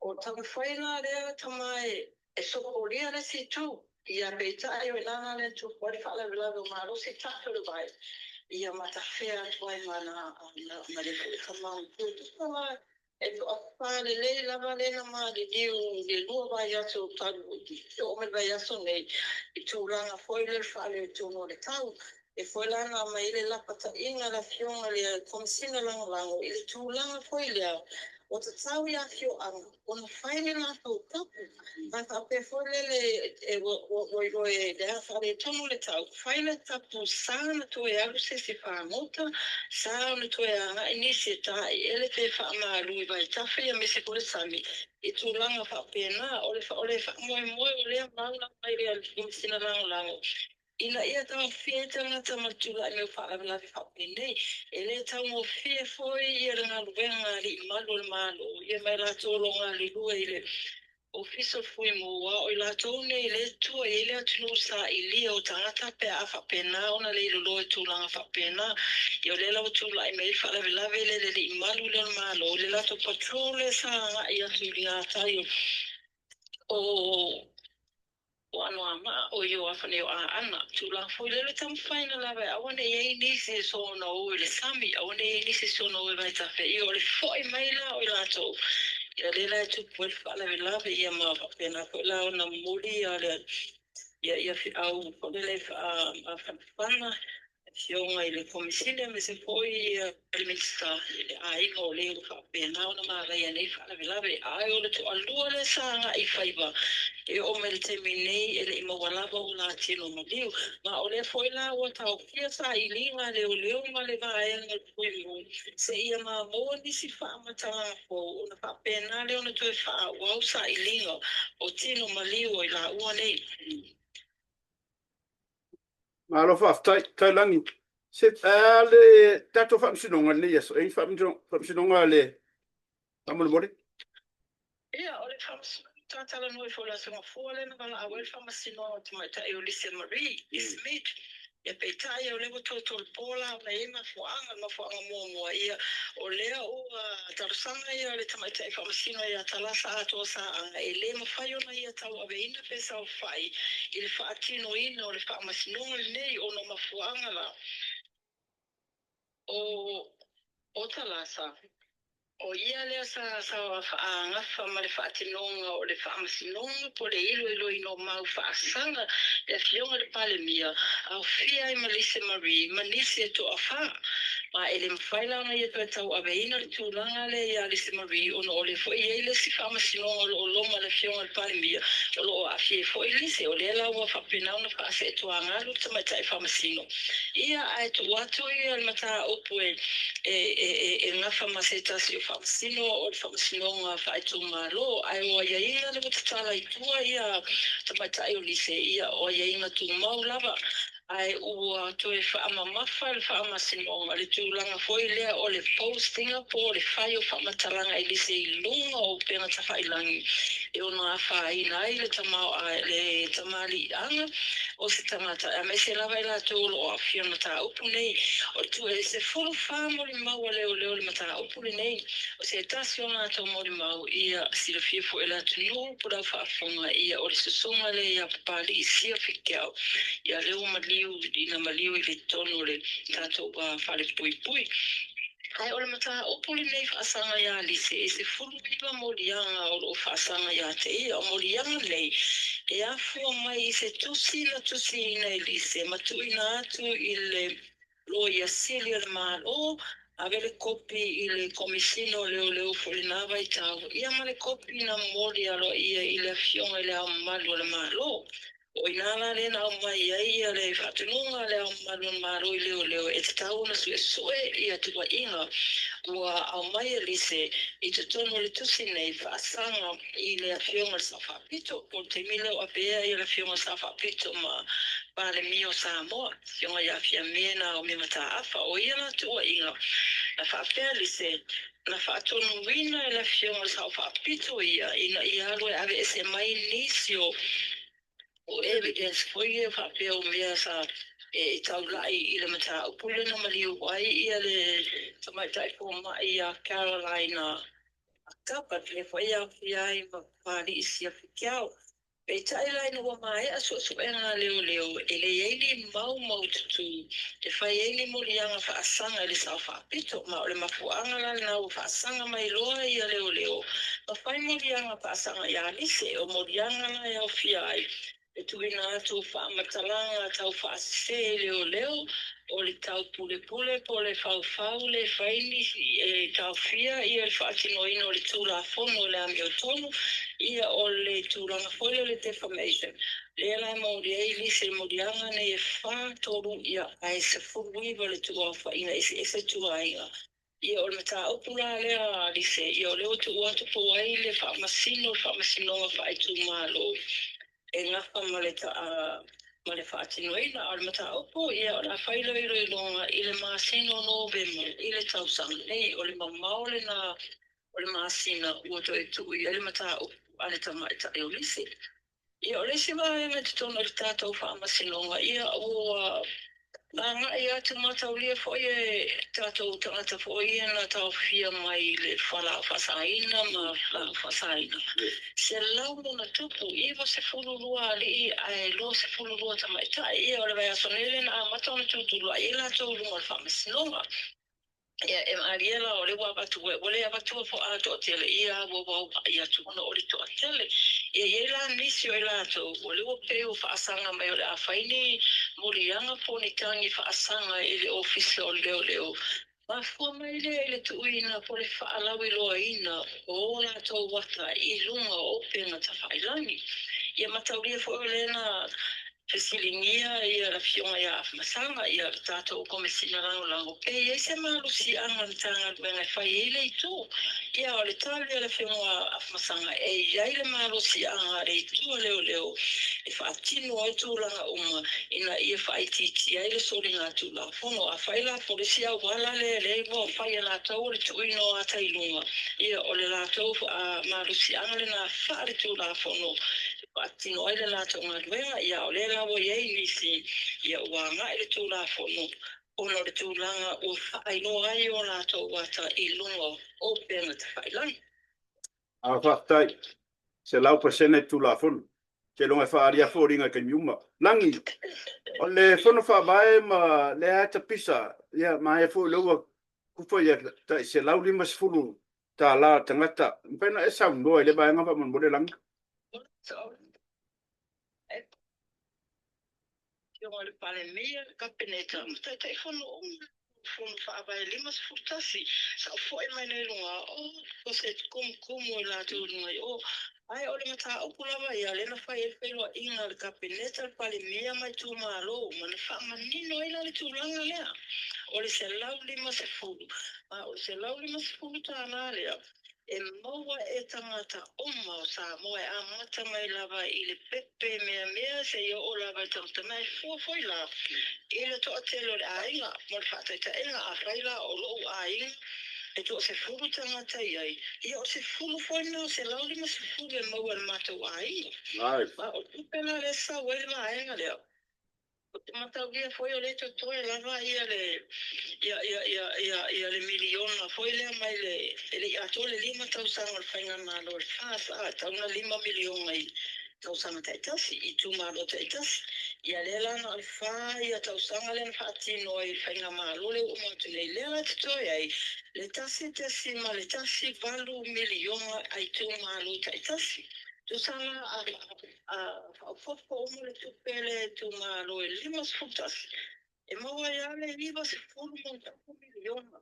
O taumafai la lea tama e sopolia le isi itu, ia peitai o i lana lea tupu ai le faalavelave o malosi tafe o le vai, ia matafea atu ai ma ma le foi tama matua. Tusa la e toafa lelei lava lea na maliliu i le lua vaiaso talu e oo mai le vaiaso nei i tulaga foi lea o le faaletonu o le tau. E foi la na aumai ai le lapataiga a le Afioga i le Komesina Lagolago i le tulaga foi lea ua tatau i afioaga ona fai le latou tapu, a faapea foi lele ua iloa e le a faaletonu le tau, fai le tapu sa ona toe alu se isi fagota, sa ona toe agai nisi e taaiele pe faamalu i vaitafe aemaise foi le sami i tulaga faapena. O le faamoemoe o lea mau na aumai e le Komesina Lagolago Ina ia taofia tagata ma le tulai mai o faalavelave faapenei, e le taugofie foi ia le galuega a alii malu o le Malo ia ma i latou o lo o galulue i le Ofisa o le Fui Mua, o i latou nei lea e tua i ai le atunuu sailia o tagata pe a faapena ona le iloloa i tulaga faapena. Ia o lea la ua tulai mai ai le faalavelave lea i le alii malu lea o le Malo i le latou patrol lea sa agai atu i gatai o O Anoamaa, o Ioafa nei o Aana. Tulaga foi lea o le taumafaiga lava e aua ne i i ai nisi e soona o i le sami, aua ne i i ai nisi e soona o i vaitafe. Ia, o le foi mai la o i latou, ia lea la e tupu ai le faalavelave, ia ma faapena foi la ona momoli ia le ia ia feau foi lele faamafanafana Afioga i le Komesina aemaise foi le Minisita i le aiga o le ua faapena ona malaia nei faalavelave. Ae o le toalua lea sa agai i faiva e oo mai le taimi nei e le i maua lava o la tino maliu. Ma o lea foi la ua taofia sailiga a leoleo ma le vaega o le Fuimu seia maua nisi faamatalaga fou ona faapena lea ona toe faaauau sailiga o tino maliu o i laua nei. Malo faafetai, Tailagi. Se a le tatou faamasinoga i lenei aso, e i ai ni faamasinoga a le faamolemole? Ia, o le faamasinoga sa talanoa ifo i le Aso Gafua lea na valaau ai le faamasinoga o le tamaitai o Lisa Marie Smith. Ia peitai o lea ua toe tolopo la ona e i ai mafuaaga, o le mafuaaga muamua ia o lea ua talosaga ia le tamaitai faamasino ia Talasa Atoa Saaga e le mafai ona ia tauaveina pe saofai i le faatinoina o le faamasinoga lenei ona o mafuaaga la o Talasa. O ia lea sa gafa ma le faatinoga o le faamasinoga po o le iloiloina o mau faasaga le Afioga i le Palemia, aofia ai ma Lise Marie ma nisi e toafa. Ma e le mafai la ona ia toe tauaveina le tulaga lea ia Lise Marie ona o lea foi e i ai le isi faamasinoga o lo o loma i le Afioga i le Palemia o lo o aafia ai foi Lise. O lea la ua faapena ona faaseetuagalu le tamaitai faamasino. Ia, ae tuu atu ia le mataupu e e gafa ma se tasi o faamasino o le Faamasinoga Faaitumalo, ae o aiaiga lea ua tatala i tua ia tamaitai o Lise, ia o aiaiga tumau lava, ae ua toe faamamafa le Faamasinoga i le tulaga foi lea o le posting po o le fai o faamatalaga e Lise i luga o upega tafailagi e ono afaina ai le le tamaliiaga o se tagata, aemaise lava i latou o lo o aafia i le mataupu nei. O le tu e 14 molimau a leoleo i le mataupu lenei. O se tasi o latou molimau, ia silafia foi e le atunuu po o le au faafofoga, ia o le susuga lea ia Papalii Sia Fikeau, ia lea ua maliu ina maliu i le totonu o le tatou falepuipui. Ae o le mataupu lenei faasaga iā Lise, e 19 moliaga o lo o faasaga ia te ia. O moliaga nei e afua mai i se tusi na tusiina e Lise ma tuuina atu i le Loia Sili o le Malo, ave le kopi i le Komesina o Leoleo foi i lena vaitau, ia ma le kopi na momoli aloaia i le Afioga i Le Ao Mamalu o le Malo. O i ina la lea na aumai ai le faatonuga a Le Ao Mamalu o le Malo i leoleo e tatau ona suesue ia tuuaiga ua aumai e Lise i totonu o le tusi nei faasaga i le Afioga i le Sao Faapito, po o le taimi lea o avea le Afioga i le Sao Faapito ma Palemia o Samoa, Afioga ia Fiame Naomi Mataafa. O ia la tuuaiga na faapea Lise na faatonuina e le Afioga i le Sao Faapito ia ina ia alu e aveese mai nisi o evidence foi ia faapea o mea sa e taulai i le mataupu lea na maliu ai ia le tamaitai fomai ia Carolina Kapa, lea foi e aofia ai ma Papalii Siafikiao. Peitai la ina ua maea suesuega a leoleo, e leai ni mau maututū e fai ai ni moliaga faasaga i le Sao Faapito, ma o le mafuaaga la lena ua faasaga mai loa ia leoleo ma fai moliaga faasaga ia Lise. O moliaga la e aofia ai le tuuina atu o faamatalaga tau faasese i leoleo, o le taupulepule po o le faufau le fai ni e taofia ia le faatinoina o le Tulafono o le Amiotonu, ia o le tulaga foi lea o le defamation, lea la e momoli ai Lise i moliaga nei e fa tolu ia ae 19 le tuuaofaiga eseese tuaiga. Ia o le mataupu la lea a Lise, ia o lea ua tuu atu po o ai le faamasino o le Faamasinoga Faaitumalo e gafa ma le ma le faatinoina. A o le mataupu, ia o le a fai le iloiloga i le masina o Novema i le tausaga nei. O le mamao lena o le masina ua toe tuu i ai le mataupu a le tamaitai o Lise. Ia, o le isi vaega i totonu o le tatou faamasinoga, ia, ua agai atu mataulia foi e tatou tagata foi ia na taofia mai i le fualaau faasaina ma laau faasaina, 100+, 92 alii ae 22 tamaitai. Ia, o le vaiaso nei lea na amata ona tutuluai ai latou i luga o le faamasinoga. Ia, e malie la o lea ua avatu ua le avatua foi a toatele ia ua auauai atu ona o le toatele. Ia i ai la nisi o i latou o lea ua pei ua faasaga mai o le a fai ni moliaga po o ni tagi faasaga i le Ofisa o Leoleo. Mafua mai lea i le tuuina po o le faalauiloaina o o latou ata i luga o upega tafailagi. Ia mataulia foi o lea na fesiligia ia le Afioga ia Afamasaga, ia le tatou Komesina Lagolago, pe i ai se malosiaga a le Matagaluega e fai ai le itu. Ia, o le tali a le Afioga Afamasaga, e i ai le malosiaga a le itu a leoleo e faatino ai tulaga uma ina ia faaitiitia ai le soligatulafono. Afai la po o le isi auala lea lea ua fai e latou o le tuuina o ata i luga, ia o le latou malosiaga lena faaletulafono. Faatino ai le latou galuega, ia o lea la ua i ai nisi, ia ua agai le Tulafono ona o le tulaga ua faailoa ai o latou ata i luga o upega tafailagi. A faafetai. 100% Tulafono. Seiloga e faaali lava foliga i taimi uma. Lagi, o le Fono Faavae ma lea lava e tapisa, ia manaia foi o lea ua tufa ia tai $150 a le tagata. E mafai ona e saunoa i lea vaega faamolemole Lagi? Afioga i le Palemia, le Kapeneta ma Taitaifono uma o Fono Faavae 51, sa ou foi mai nei i luga o se kumukumu i latou i luga i o. Ae o le mataupu lava ia lea na fai ai le feiloaiga a le Kapeneta, le Palemia ma itumalo uma, na faamanino ai la le tulaga lea o le $150. Ma o le $150 lea, e maua e tagata uma o Samoa e amata mai lava i le pepe meamea seia oo lava i le tagata mai. E fua foi la i le toatele o le aiga. Mo le faataitaiga, afai la o lou aiga e toasefulu tagata i ai, ia o le sefulu foi lena o 150 e maua e le matou aiga. Ma o le tupe la lea e sau ai le vaega lea. Ou te mataulia foi o lea e totoe lava ia le ia ia ia ia ia le miliona foi lea mai le e le i atoa le 5 tausaga o le faigamalo a le FAS a e tatau ona 5 miliona i tausaga taitasi i itumalo taitasi. Ia lea la na o le fa ia tausaga lea na faatino ai e le faigamalo lea ua uma atu nei lea la e totoe ai le 1.18 miliona a itumalo taitasi. Tusa la a A faaopoopo uma le tupe lea e itumalo e 51, e maua ai lava le $90+ miliona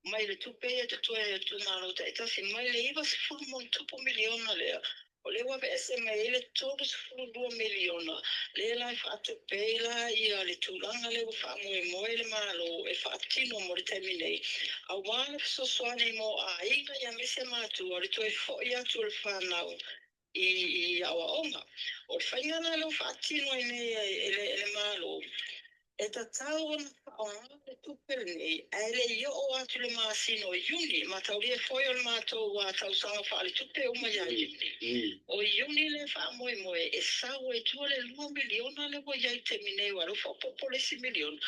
mai le tupe ia e totoe a itumalo taitasi. Mai le $90+ miliona lea, o lea ua aveese mai ai le $32 miliona lea la e faatupe ai la ia le tulaga lea ua faamoemoe le Malo e faatino mo le taimi nei, aua le fesoasoani mo aiga aemaise matua, le toe foi atu o le fanau i aoaoga. O le faiga la lea ua faatino ai nei e le Malo, e tatau ona faaaoga le tupe lenei ae le i oo atu i le masina o Iuni. Mataulia foi o le matou tausaga faaletupe e uma ia Iuni. O Iuni lea e faamoemoe e sau ai tua le $2 miliona lea ua i ai i le taimi nei, aua o lea ua faaopoopo le isi miliona.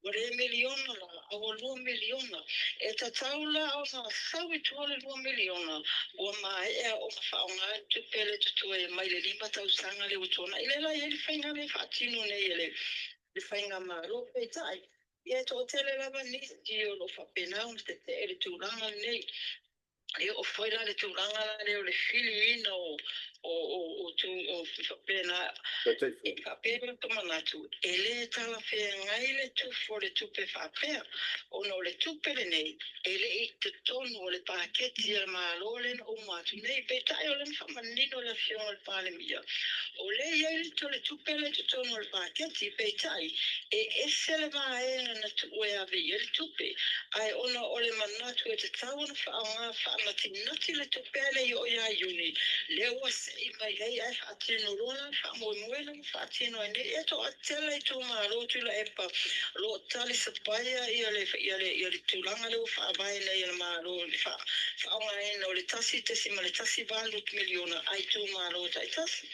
Ua le miliona la, a ua $2 miliona. E tatau la ona sau i tua le $2 miliona ua maea ona faaaoga le tupe lea e totoe mai le 5 tausaga lea ua tuanai. Lea la e i ai le faiga lea e faatino nei e le faigamalo. Peitai, ia e toatele lava nisi o lo o faapena ona tetee i le tulaga lenei. E oo foi la le tulaga la lea o le filiina o o o o tu o faapena e faapea lou manatu e le talafeagai le tufu o le tupe faapea ona o le tupe lenei e le i totonu o le paketi a le Malo lea na uma atu nei. Peitai o lea na faamanino e le Afioga i le Palemia o lea e i ai le tupe lea i totonu o le paketi, peitai e ese le vaega na tuu e ave i ai le tupe, ae ona o le manatu e tatau ona faaaoga faanatinati le tupe ae le i oo ia Iuni, lea ua sei mai ai ae faatino loa la le faamoemoe lea ua faatino ai nei. E toatele itumalo Tuilaepa o lo o talisapaia ia le ia le ia le tulaga lea ua faavae nei e le Malo i le faaaogaina o le $1.18 miliona a itumalo taitasi.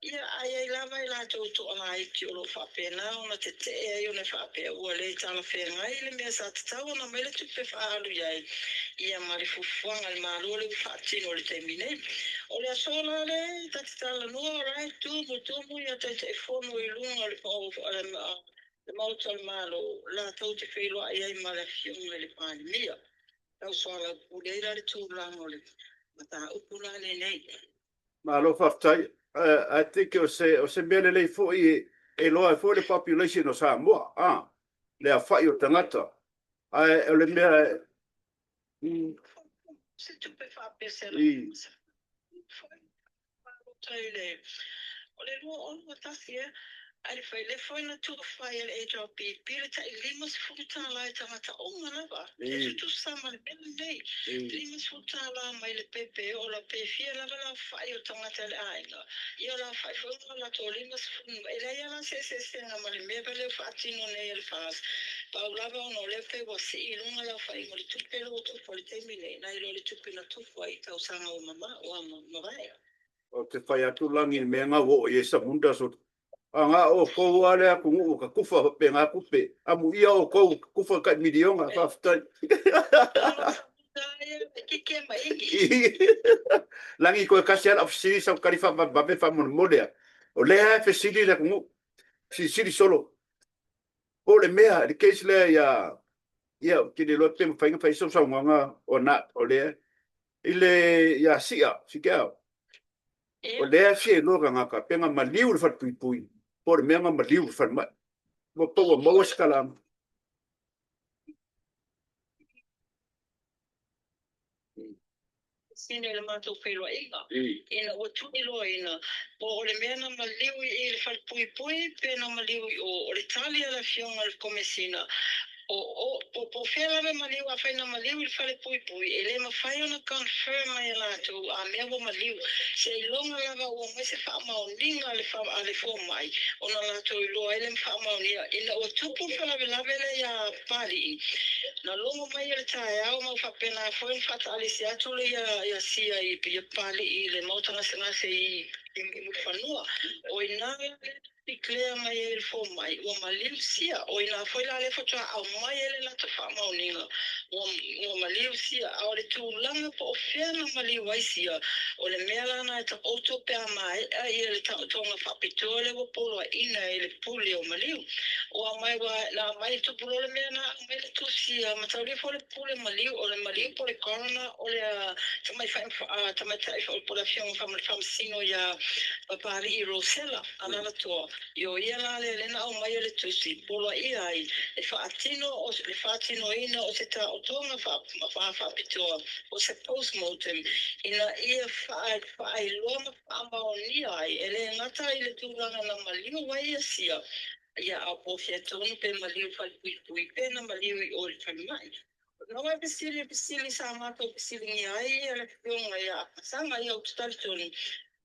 Ia, a i ai lava i latou toalaiti o lo o faapena ona tetee ai ona faapea ua le talafeagai le mea sa tatau ona aumai le tupe faaalu i ai, ia ma le fuafuaga a le Malo lea ua faatino i le taimi nei. O le aso la lea ta te talanoa o la e tumutumu ia Taitaifono i luga o le Maota o le Malo latou te feiloai ai ma le Afioga i le Palemia. Tau soalaupule ai la le tulaga o le mataupu la lenei. Malo faafetai. I think o se, o se mea lelei foi e iloa ai foi le population o Samoa, ah, le aofai o tagata. Ae o le mea Se tupe faapea se palota i le o le 2021 ea, ae le fai lea foi na tufa ai e le HRPP le tai $50 i tagata uma lava, e tutusa ma le mea lenei, $50 mai le pepe e oo la pe fia lava le aofai o tagata i le aiga, ia o le aofai foi lena o latou 50, e leai lava la se eseesega ma le mea lea ua faatino nei e le FAS, pau lava ona o lea pei ua sii i luga le aofaiga o le tupe lea ua tufa i le taimi nei, nai lo le tupe na tufa i tausaga ua mavae. Ou te fai atu lagi i le mea nga ua oo i ai Samunda so a nga outou a le atunuu ua tatufa faapena tupe amuia outou ua tatufa tai miliona faafetai. Lagi toe tasi a lau fesili sau tali faavavevave faamolemole a. O lea e fesili le atunuu silisili solo po o le mea le case lea ia ia ou te le iloa pe mafai ona fai sau saunoaga or not o lea i le ia Sia Sikeo o lea e fia iloa tagata pe na maliu i le falepuipui po o le mea na maliu i le falemai ua pau ua maua se tala. Sina i le matou feiloaiga, ina ua tuuiloaina po o le mea na maliu i i le falepuipui pe na maliu i o. O le tali a le Afioga i le Komesina, o, o, po, po o fea lava e maliu, afai na maliu i le falepuipui, e le mafai ona confirm mai e latou a mea ua maliu, seiloga lava ua aumai se faamaoniga a le, a le fomai ona latou iloa ai le faamaonia. Ina ua tupu le faalavelave lea iā Papalii, na logo mai ia le taeao ma ua faapena foi ona faataalisi atu le ia Sia i Papalii i le maota gasegase i Mulifanua. O i ina la lea na declare mai ai e le fomai ua maliu Sia. O i ina foi la lea faatoa aumai ai le latou faamaoniga ua ua maliu Sia. A o le tulaga po o fea na maliu ai Sia, o le mea la na e taoto pe a maea ia le taotoga faapitoa lea ua poloaiina e le pule o maliu. Ua aumai ua na aumai tupu loa le mea na aumai le tusi a mataulia foi le pule maliu o le maliu po o le coroner o le tamaitai foi po o le afioga faamasino ia Papalii Rosella Alaalatoa i o ia la lea lea na aumaia le tusi poloaia ai le faatino o le faatinoina o se taotoga faapitoa o se postmortem ina ia faailoa ma faamaonia ai, e le gata i le tulaga na maliu ai ia Sia, ia a po o fea tonu pe maliu i falepuipui pe na maliu i o i le falemai. Na e fesili fesili sa matou fesiligia ai ia le afioga ia Apasaga ia ou te talitonu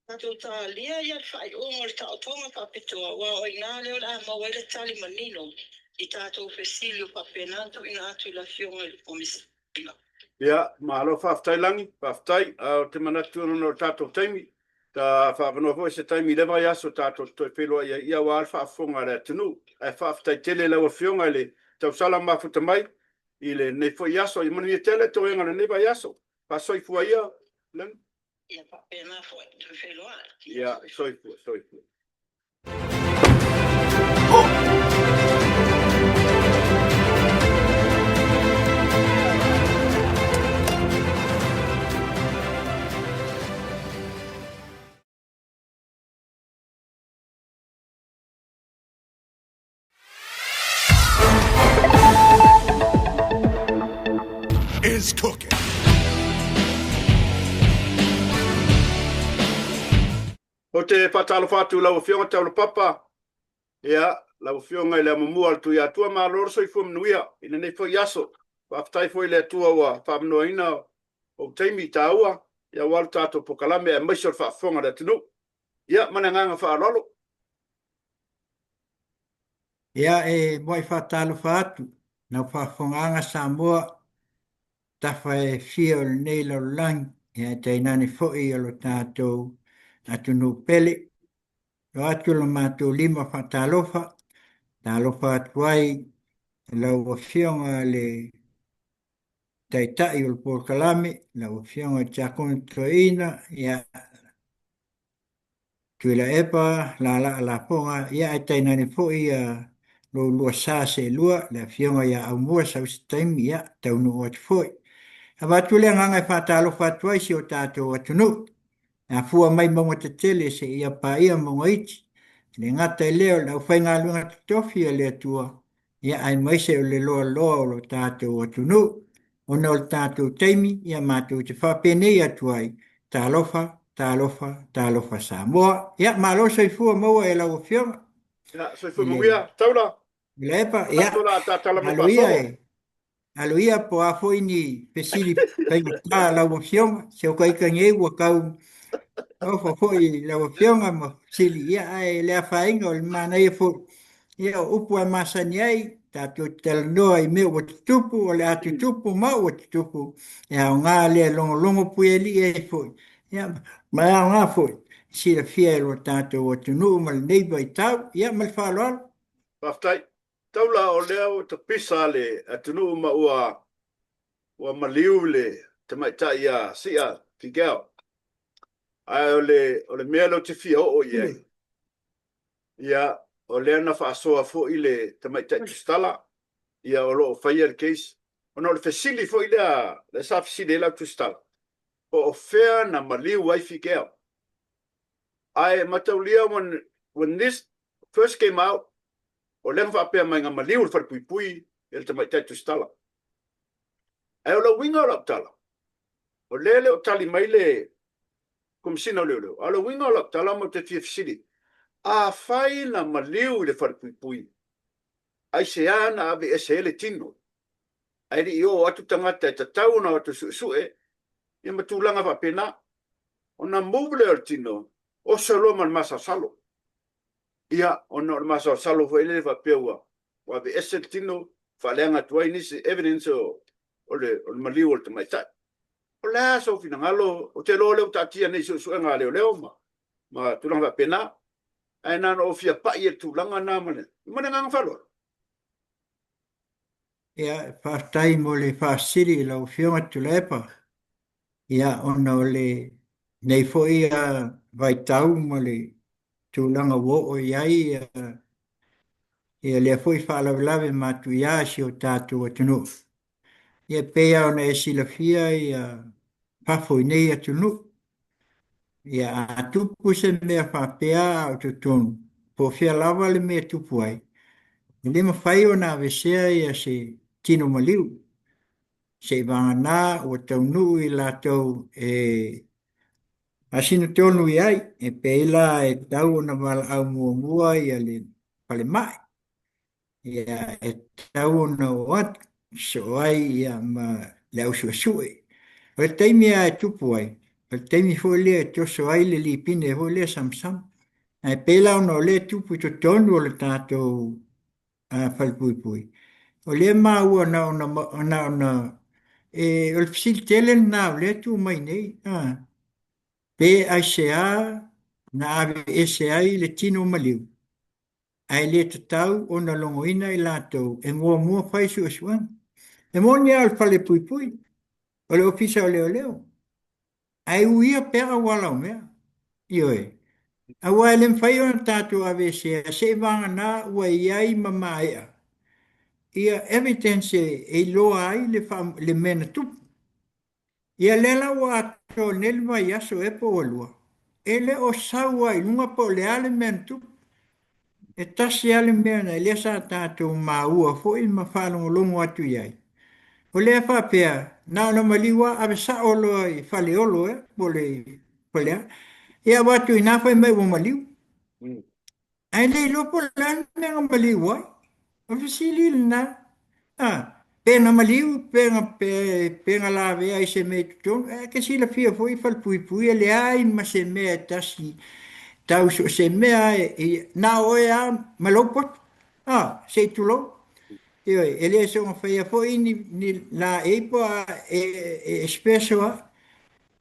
tatou talia ia le faaiuga o le taotoga faapitoa aua o i ina lea o le a maua ai le tali manino i tatou fesili o faapena ona tuuina atu i le afioga i le Komesina. Ia, malo faafetai Lagi, faafetai. Ae ou te manatu ona o le tatou taimi, ta faaavanoa foi se taimi i lea vaiaso tatou te toe feiloai ai, ia aua le faafofoga a le atunuu. Ae faafetai tele i lau Afioga i le tausala mafuta mai i lenei foi aso. Ia manuia tele toega o lenei vaiaso. Faasoifua ia, Lagi. Ia faapena foi, toe feiloai. Ia, soifua, soifua. Is cooking. Ou te faatalofa atu i lau Afioga Taulapapa, ia, lau Afioga i le Amomua o le Tuiatua, malo le soifua manuia i lenei foi aso. Faafetai foi i le Atua ua faamanoaina ou taimi taua, ia aua le tatou polokalame aemaise o le faafofoga a le atunuu. Ia, ma le agaga faaaloalo. Ia, e muai faatalofa atu lau faafofogaaga Samoa tafa e fia o lenei lalolagi, ia e tainane foi o lo tatou atunuu pele. Lo atu lo matou lima faatalofa, talofa atu ai i lau Afioga le Taitai o le polokalame, lau Afioga i le Tiakono Toeaina, ia Tuilaepa, Laalaa Lafoga, ia ae tainane foi ia lou lua sa seelua, le afioga ia Aumua sau se taimi, ia taunuu atu foi. Avatu le agaga e faatalofa atu ai si o tatou atunuu, e afua mai mauga tetele seia paia mauga iti. E le gata i lea o le aufaigaluega totofi a le Atua, ia aemaise o le loaloa o lo tatou atunuu. Ona o le tatou taimi, ia matou te faapenei atu ai, talofa, talofa, talofa Samoa. Ia, malo soifua maua e lau Afioga. Ia, soifua manuia, Taula. Tuilaepa, ia, alo ia e, alo ia po o a foi ni fesili faigata a lau Afioga, si au kaika nei ua tau ofa foi i lau Afioga ma fesili, ia, ae le afaina o le manaia foi, ia, o upu e masani ai, tatou te talanoa i mea ua tutupu, o le a tutupu ma ua tutupu, e aoga lea e logologo puialii ai foi, ia, ma e aoga foi. silafia e lo tatou atunuu ma lenei vaitau. Ia ma le faaaloalo. Faafetai. Taula o lea ua tapisa le atunuu ma ua ua maliu le tamaitai ia Sia Figel. Ae o le, o le mea lea ou te fia oo i ai, ia, o lea na faasoa foi le tamaitai tusitala, ia o lo o faia le case, ona o le fesili foi lea, lea sa fesili ai lau tusitala, po o fea na maliu ai Figel. Ae mataulia when, when this first came out, o lea na faapea mai na maliu i le falepuipui e le tamaitai tusitala. Ae o le uiga o lau tala, o lea e le o tali mai le Komesina o Leoleo, a o le uiga o lau tala ma ou te fia fesili, afai na maliu i le falepuipui, aisea na aveese ai le tino, ae le i oo atu tagata e tatau ona o atu e suesue, ia ma tulaga faapena. Ona move lea o le tino, oso loa ma le masalosalo. Ia, ona o le masalosalo foi lele faapea ua ua aveese le tino, faaleaga atu ai nisi evidence o, o, le, o le maliu o le tamaitai. O le a sou finagalo, ou te iloa o lea ua taatia nei i suesuega a leoleo ma, ma tulaga faapena, ae na ona ou fia pai i le tulaga lena ma le, ma le agaga faaaloalo. Ia, faafetai mo le faasili i lau Afioga Tuilaepa. Ia, ona o lenei foi vaitau ma le tulaga ua oo i ai ia lea foi faalavelave matuia i si o tatou atunuu. Ia, e pei lava ona e silafia ia fafo i nei atunuu. Ia, a tupu se mea faapea a o totonu, po o fea lava le mea e tupu ai, e le mafai ona aveesea ia se tino maliu, seivagana ua taunuu i latou e masino tonu i ai, e pei la e tatau ona valaau muamua ia le falemai, ia e tatau ona oo atu sosoo ai ia ma le au suesue. O le taimi lava e tupu ai, o le taimi foi lea e toso ai le lipine foi lea samasama. Ae pei la ona o lea e tupu i totonu o le tatou falepuipui, o lea e maua na ona, na ona e, o le fesili tele lena o lea e tu mai nei, a, pe aisea na aveese ai le tino maliu, ae le tatau ona logoina i latou e muamua fai suesuega. E moni lava o le falepuipui, o le ofisa o leoleo, ae uia pea auala o mea. Ioe. Aua e le mafai ona tatou aveesea seivagana ua i ai ma maea ia evidence e iloa ai le, le mea na tupu. Ia lea la ua atoa nei le vaiaso ea po ua lua, e le o sau lava i luga po o le a le mea na tupu. E tasi lava le mea na lea sa tatou maua foi ma faalogologo atu i ai. O lea faapea, na ona maliu lava ave sao loa i Faleolo ea po o le a. Ia avatu i ina fai mai ua maliu. Ae le iloa po o le a le mea na maliu ai. O le fesili lena. A, pe na maliu, pe na, pe, pe na lavea i se mea i totonu. E te silafia foi falepuipui e leai ma se mea e tasi tau so o se mea e, e, na o oe lava ma lou poto. A, se i tulou. Ioe, e le soona faia foi ni, ni laei po a e, e, e special lava.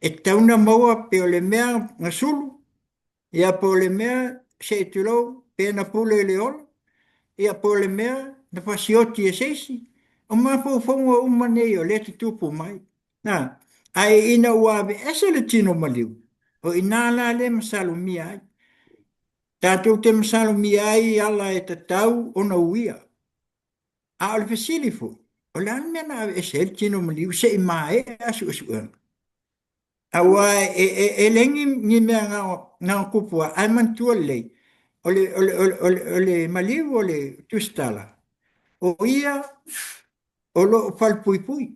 E tatau ona maua pe o le mea na sulu, Ia po o le mea, se i tulou, pe na pule i le ola, ia po o le mea na fasioti e se isi. O mafaufauga uma nei o lea e tutupu mai. Na, ae ina ua aveese le tino maliu, o i ina la lea e masalomia ai. Tatou te masalomia ai i ala e tatau ona uia. A o le fesili foi, o le a le mea na aveese ai le tino maliu se i maea suesuega? Aua e, e, e leai ni, ni mea na, na tupu ai, ae manatua lelei, o le, o le, o le, o le, o le maliu o le tusitala, o ia o lo o falepuipui.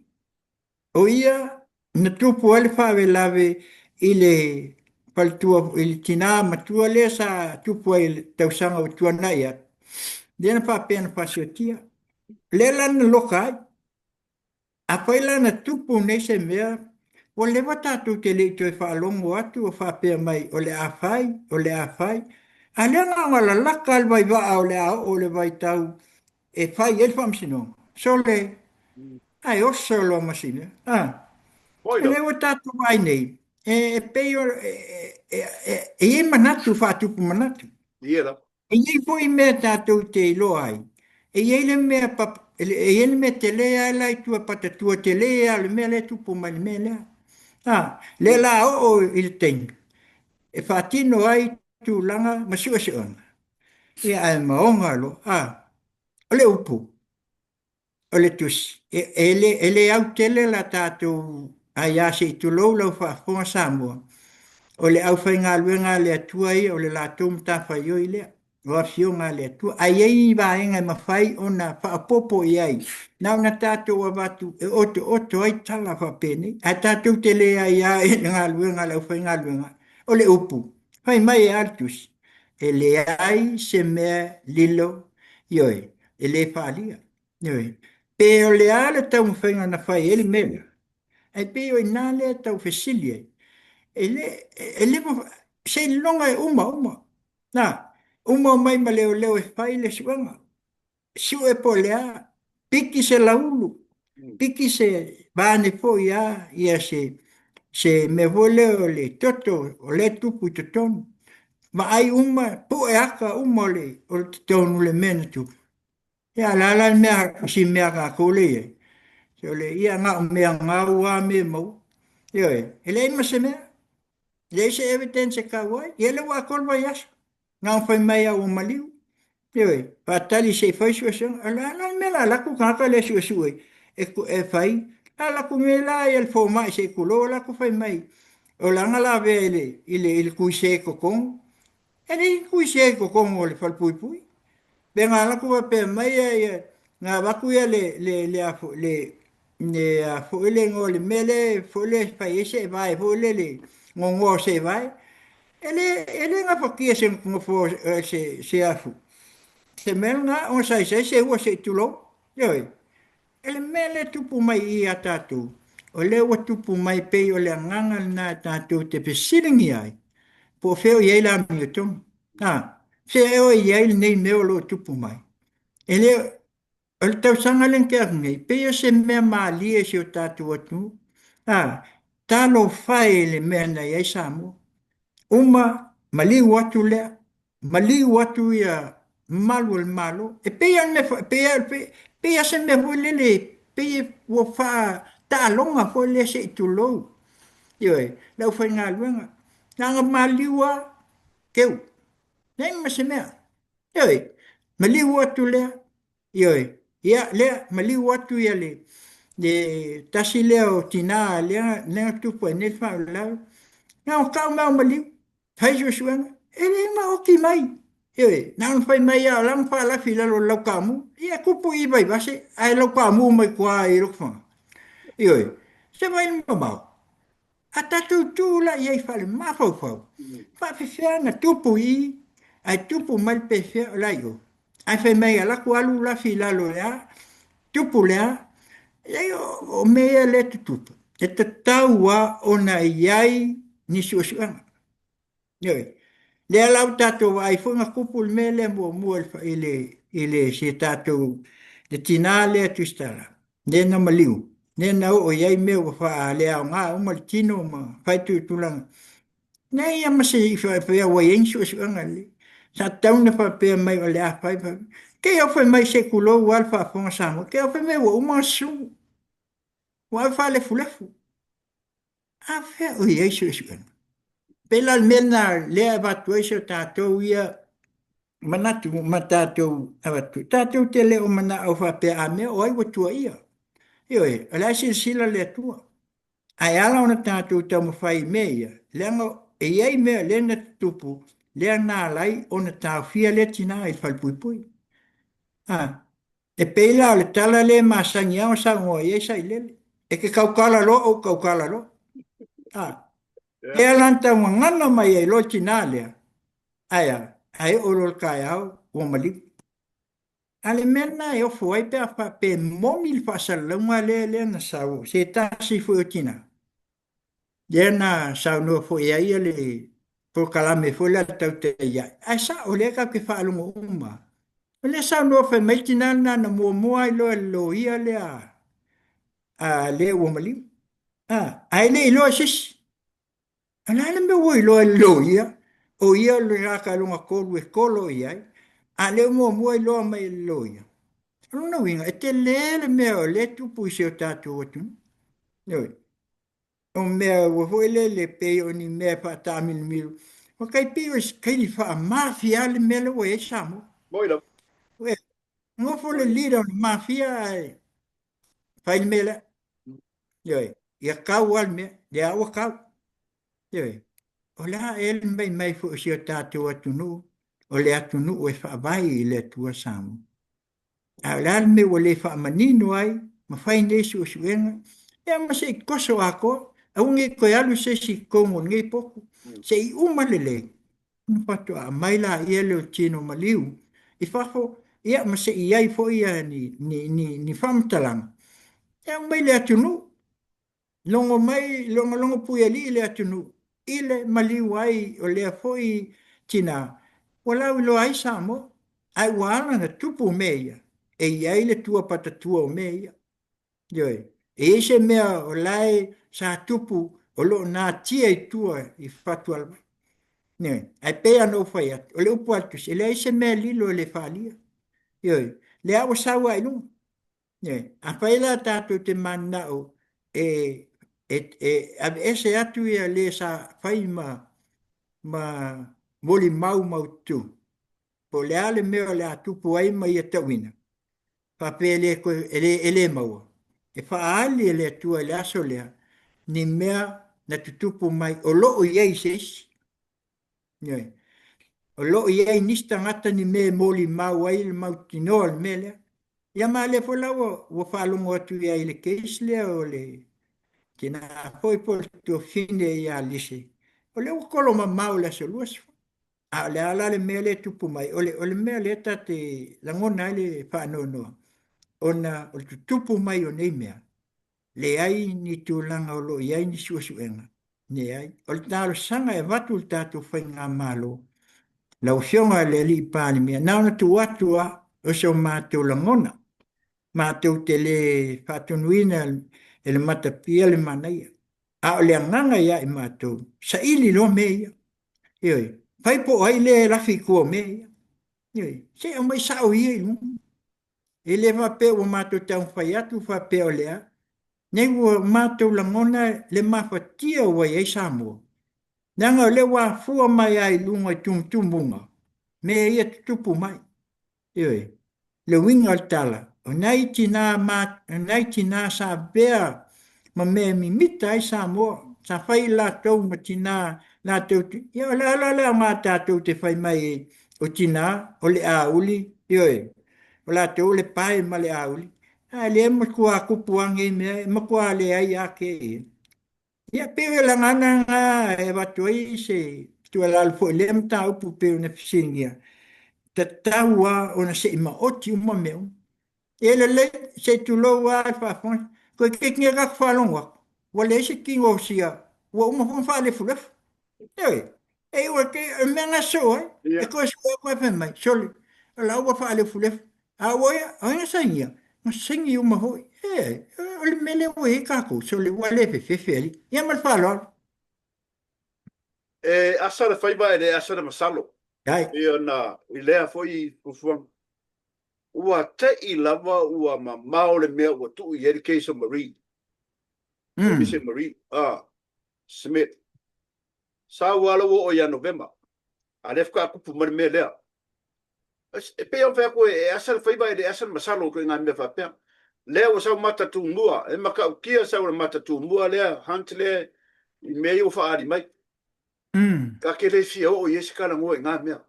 O ia na tupu ai le faalavelave i le faletua, i le tina matua lea sa tupu ai i le tausaga ua tuanai atu, lea na faapea na faasiotia. Lea la na loka ai. Afai la na tupu nei se mea, ua leva tatou te le i toe faalogo atu o faapea mai o le a fai, o le a fai. A lea na ona lalaka le vaivaa o le a oo i le vaitau e fai ai le faamasinoga. Sole, ae oso loa ma si mea. Ah. O lea ua tatou vaai nei, E, e pei o, e, e, e, e i ai manatu faatupu manatu. Ia lava. E i ai foi mea tatou te iloa ai, e i ai le mea pap, e i ai le mea tele lava la i tua patatua tele lava o le mea lea e tupu mai i le mea lea. A, lea la oo i le taimi e faatino ai tulaga ma suesuega, ia ae maoga loa, a, o le upu, o le tusi, e, e, le, e le au tele la tatou aia se i tulou lau faafofoga Samoa, o le aufaigaluega a le Atua ia, o le latou matafaioi lea, o afioga a le Atua. Ae i ai ni vaega e mafai ona faaopoopo i ai, na ona tatou avatu e otooto ai tala faapenei, ae tatou te le aia i le galuega a le aufaigaluega. O le upu, fai mai e a le tusi, e leai se mea lilo, ioe, e le faaalia. Ioe. Pe o le a le taumafaiga na fai ai le mea lea, ae pei o i ina lea e tau fesili ai, e le, e le, seiloga e uma uma. Na, uma omai ma leoleo e fai le suega, sue po o le a, piki se laulu, piki se vaeane foi a ia se, se mea foi lea o le toto o lea e tupu i totonu. Vaai uma, pue ata uma o le, o le totonu o le mea na tupu. Ia a o le a la le mea, si mea a tatou lea e i ai? Sole, ia na o mea gau lava mea e maua. Ioe, e leai ma se mea, leai se evidence e tau ai. Ia lea ua atoa le vaiaso, na ona fai mai lava ua maliu. Ioe, faatali se i fai suesuega. O le a la le mea o le a alu atu le tagata lea e suesue e fai? O le a alu atu nei la le fomai se i tulou, alu atu fai mai o la na lavea i le, i le, i le tuise i totonu. E leai ni tuise i totonu o le falepuipui. Pe na alu atu faapea mai ia, na avatu ia le, le, le, a foi, le, le, a foi le igoa o le mea lea foi lea e fai ai seevae foi lele, gogoa o seevae. E le, e le gafatia e se nofoa, se, se afu, se mea lena ona saisai seua se i tulou. Ioe. O le mea lea e tupu mai i i ia tatou, o lea ua tupu mai pei o le agaga lena tatou te fesiligia ai, po o fea o i ai le amiotonu. A, fea o i ai lenei mea o lo o tupu mai? E le, o le tausaga lea na tea atu nei, pei o se mea malie i si o tatou atunuu. A, talofa e i le mea na i ai Samoa. Uma, maliu atu lea, maliu atu ia malu o le Malo. E pei lava e pei e pei lava se mea foi lele, pei ua faataaloga foi lea se i tulou. Ioe, le aufaigaluega. Na ona maliu lava, teu, leai ma se mea. Ioe, maliu atu lea, ioe, ia lea, maliu atu ia le, le tasi lea o tina lea, lea na tupu ai nei le faalavelave. Na ona tau mai o maliu, fai suesuega, e le maoti mai. Ioe, na ona fai mai lava o la na faalafi i lalo o le lautaamu. Ia e tupu i Vaivase, ae lautaamu mai tua i Lotofaga. Ioe, se vaai i le mamao. A tatou tuu la i ai faale-mafaufau, faapefea ona tupu i i, ae tupu mai le pefea o la i o. Ae fai mai e alu atu alu lafi i lalo o le a, tupu le a. Leai o mea ia lea e tutupu, e tatau lava ona i ai ni suesuega. Ioe. Lea la ua tatou vaai foi na tupu le mea lea muamua i le, i le, si tatou, le tina lea Tusitala, lea na maliu, lea na oo i ai mea ua faaleaoga uma le tino ma fai tulaga. Leai lava ma se faapea ua i ai ni suesuega lelei. Sa tatau ona faapea mai o le a fai, fai. Te i lava fai mai se i tulou lava le faafofoga a Samoa, te i lava fai mai ua uma ona susu, ua ave faalefulefu. A fea o i ai suesuega? Pei la o le mea lena lea e avatu ai so tatou ia manatu ma tatou avatu, tatou te le o manao faapea a mea o ai ua tuuaia. Ioe, o la e silasila le Atua. Ae ala ona tatou taumafai i mea ia, leaga e i ai mea lea na tutupu, lea na ala ai ona taofia lea tina i le falepuipui. A, e pei la o le tala lea e masani lava ona saunoa i ai Sailele, e te tautala loa ou tautala loa. A, lea la na taugagana mai ai loa le tina lea, ae a, ae oo loa i le taeao ua maliu. A o le mea lena e ofo ai pe a faapea e moni le faasalalauga lea lea na sau, se tasi foi o tina, lea na saunoa foi i ai le polokalame foi lea a le Tautai Ae, ae sao o lea tatou te faalogo uma. O lea saunoa fai mai le tina lena na muamua lava iloa e le loia lea a le ua maliu. A, ae le i iloa e se isi. O le a le mea ua iloa e le loia, o ia le tagata lona tolu e kolo i ai, a o lea ua muamua iloa mai e le loia. O lona uiga, e tele le mea o lea e tupu i si o tatou atunuu. Ioe. O mea ua foi lele pei o ni mea e faataamilomilo, ua tai pei o se kaini faamafia le mea lea ua i ai Samoa. Moi lava. Ua nofo le leader o le mafia ae fai le mea lea. Ioe, ia tau lava le mea, lea ua tau. Ioe, o le a ea le maimai foi o si o tatou atunuu, o le atunuu e faavae i le Atua Samoa. A o le a le mea ua le faamanino ai ma fai nei suesuega, ia ma se i toso atoa, aua ne i toe alu se isi i totonu o lenei potu, se i uma lelei, ona faatoa aumai laia lea o tino maliu i fafo, ia ma se i i ai foi ni, ni, ni, ni faamatalaga e aumai le atunuu. Logo mai, logologo puialii le atunuu i le maliu ai o lea foi tina ua lauiloa ai Samoa, ae ua ala ona tupu mea ia, e i ai le tua patatua o mea ia. Ioe, e i ai se mea o la e sa tupu o lo o natia i tua i fatualavai. Ioe, ae pei lava ona ou fai atu, o le upu a le Tusi, e leai se mea lilo e le faalia. Ioe, lea ua sau lava i luga. Ioe, afai la tatou te mananao e, e, e aveese atu ia le sa fai ma, ma molimau mautu, po o le a le mea o le a tupu ai ma ia tauina, faapea e le, toe, e le, e le maua, e faaali e le Atua i le aso lea, ni mea na tutupu mai o lo o i ai i se isi. Ioe. O lo o i ai nisi tagata ni mea e molimau ai le mautinoa o le mea lea. Ia ma lea foi la ua, ua faalogo atu i ai i le case lea o le tina foi po o le tuafafine ia Lise, o lea ua kolo mamao i le aso 20. A o le a la le mea lea e tupu mai, o le, o le mea lea ta te lagona ai le faanoanoa, ona o le tutupu mai o nei mea, leai ni tulaga o lo o i ai ni suesuega, leai. O le talosaga e avatu i le tatou faigamalo, lau Afioga i le Alii Palemia, na ona tuu atu lava o so matou lagona, matou te le faatonuina e le matapia le manaia, a o le agaga ia i matou, saili loa mea ia. Ioe, fai po o ai lea e lafi i tua o mea ia. Ioe, se i aumai sao ia i luga. E le faapea ua matou taumafai atu faapea o le a. Nei ua matou lagona le mafatia ua i ai Samoa, leaga o lea ua afua mai lava i luga i tumutumuga mea ia tutupu mai. Ioe, le uiga o le tala, o nai tina, ma, o nai tina sa avea ma mea e mimita ai Samoa, sa fai i latou ma tina latou te, ia o le ala lea aoga tatou te fai mai ai, o tina, o le auli, ioe, o latou o le pae ma le auli, a lea e matua tupu lava nei mea, e matua leai lava kēia. Ia, pei o le agaga lena e avatu ai se tuualalo foi i lea mataupu pei ona fesiligia, tatau lava ona se i maoti uma mea uma. E lelei, se i tulou lava le faafofoga, toeitiiti nei tatou faalogo atu, ua leai se tino o sia, ua uma foi ona faalefulefu. Ioe, e iu atu, o le mea lena e sosoo ai, e toe sue atu ae fai mai, sole, o la ua faalefulefu. A ua ia, o ai na sainia? Na saini uma foi. E, o le mea lea ua i ai tatou, sole, ua le fefefe alii. Ia ma le faaaloalo. E asa le faiva e le asa le masalo. Ai. Pei ona i lea foi fuafuaga. Ua te i lava ua mamao le mea ua tuu i ai le case o Marie. Mm. Mise Marie, ah, Smith. Sa ua ala ua oo ia Novema. A lea faatoa tupu mai le mea lea. E pei ona fai atu e asa le faiva e le asa le masalo i ituaiga mea faapea. Lea ua sau mata tumua, e matautia sau le mata tumua lea, Hunt lea i mea ia ua faaali mai. Mm. Ta te le fia oo i ai se talanoa i na mea.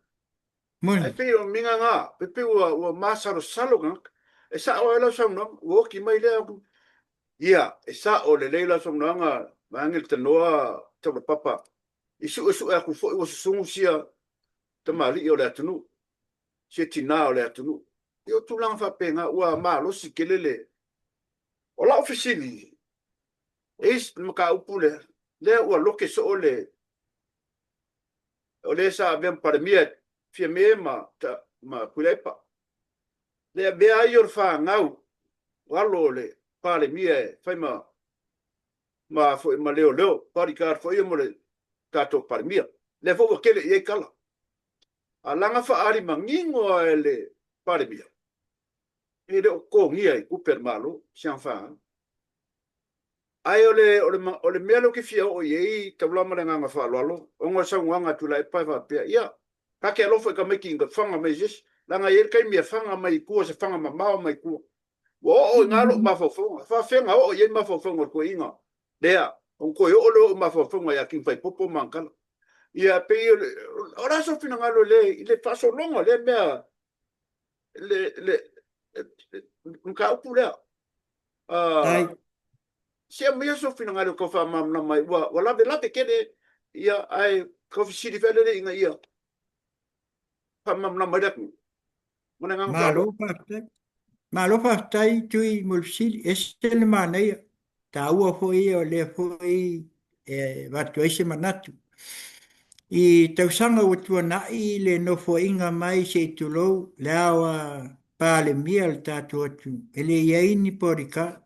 Moni. Ae pei o minga na, e pei ua, ua masalosalo tagata. E sao ai lau saunoaga, ua oti mai lea aku. Ia, e sao lelei lau saunoaga, vaeane le tanoa taulapapa. I suesue atu foi ua susugu sia tamalii o le atunuu, sia tinā o le atunuu. Ia o tulaga faapena, ua malosi tele le... O lau fesili, e i ai le mataupu lea, lea ua loke soo le o le sa avea ma Palemia Fiame ma, ma Tuilaepa. Le avea ai o le fanau alo o le Palemia e fai ma ma foi ma leoleo, bodyguard foi ia mo le. tatou Palemia. Lea foi ua tele i ai tala. A laga faaali manino lava e le Palemia, e le o totogia i tupe a le Malo si ana fanau. Ae o le, o le, o le mea lea ou te fia oo i ai taula ma le agaga faaaloalo, ona o le saunoaga a Tuilaepa e faapea, ia, ta te alofa i tamaiti ina faga mai e se isi, leaga e i ai le taimi e faga mai i tua, se faga mamao mai tua. Ua oo i ina lou mafaufauga. E faafefea ona oo i ai mafaufauga o le toeaina lea, ona toe oo lea o ou mafaufauga ia King Faipopo ma ana tala. Ia, e pei o le, o le a sou finagalo i le, i le faasologa o lea mea, le, le, le mataupu lea? Ai. Se aumaia sou finagalo e tau faamalamalama ai, ua, ua lavelave tele, ia, ae tau fesili foi lele ina ia faamalamalama ai le atunuu. Ma le agaga Malo faaaloalo. faafetai. Malo faafetai Tui mo le fesili. E ese le manaia. Taua foi ia o lea foi e avatu ai se manatu. I tausaga ua tuanai le nofoaiga mai se i tulou le ao a Palemia o le tatou atunuu, e le i ai ni bodyguard.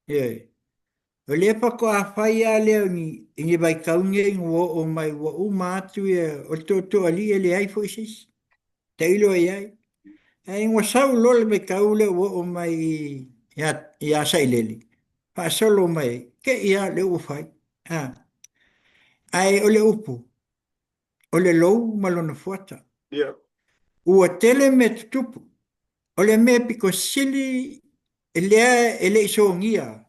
Ioe. O lea faatoa fai lava lea o ni, i ni vaitau nei ina ua oo mai ua uma atu ia, o le tootooalii e leai foi se isi. Tailo i ai. Ae ua sau loa le vaitau lea ua oo mai i, ia, ia Sailele, faasolo mai ai, te i lava lea ua fai. A. Ae o le upu, o le lou ma lona fuata. Yeah. Ua tele mea tutupu. O le mea pito sili lea e le i sogia,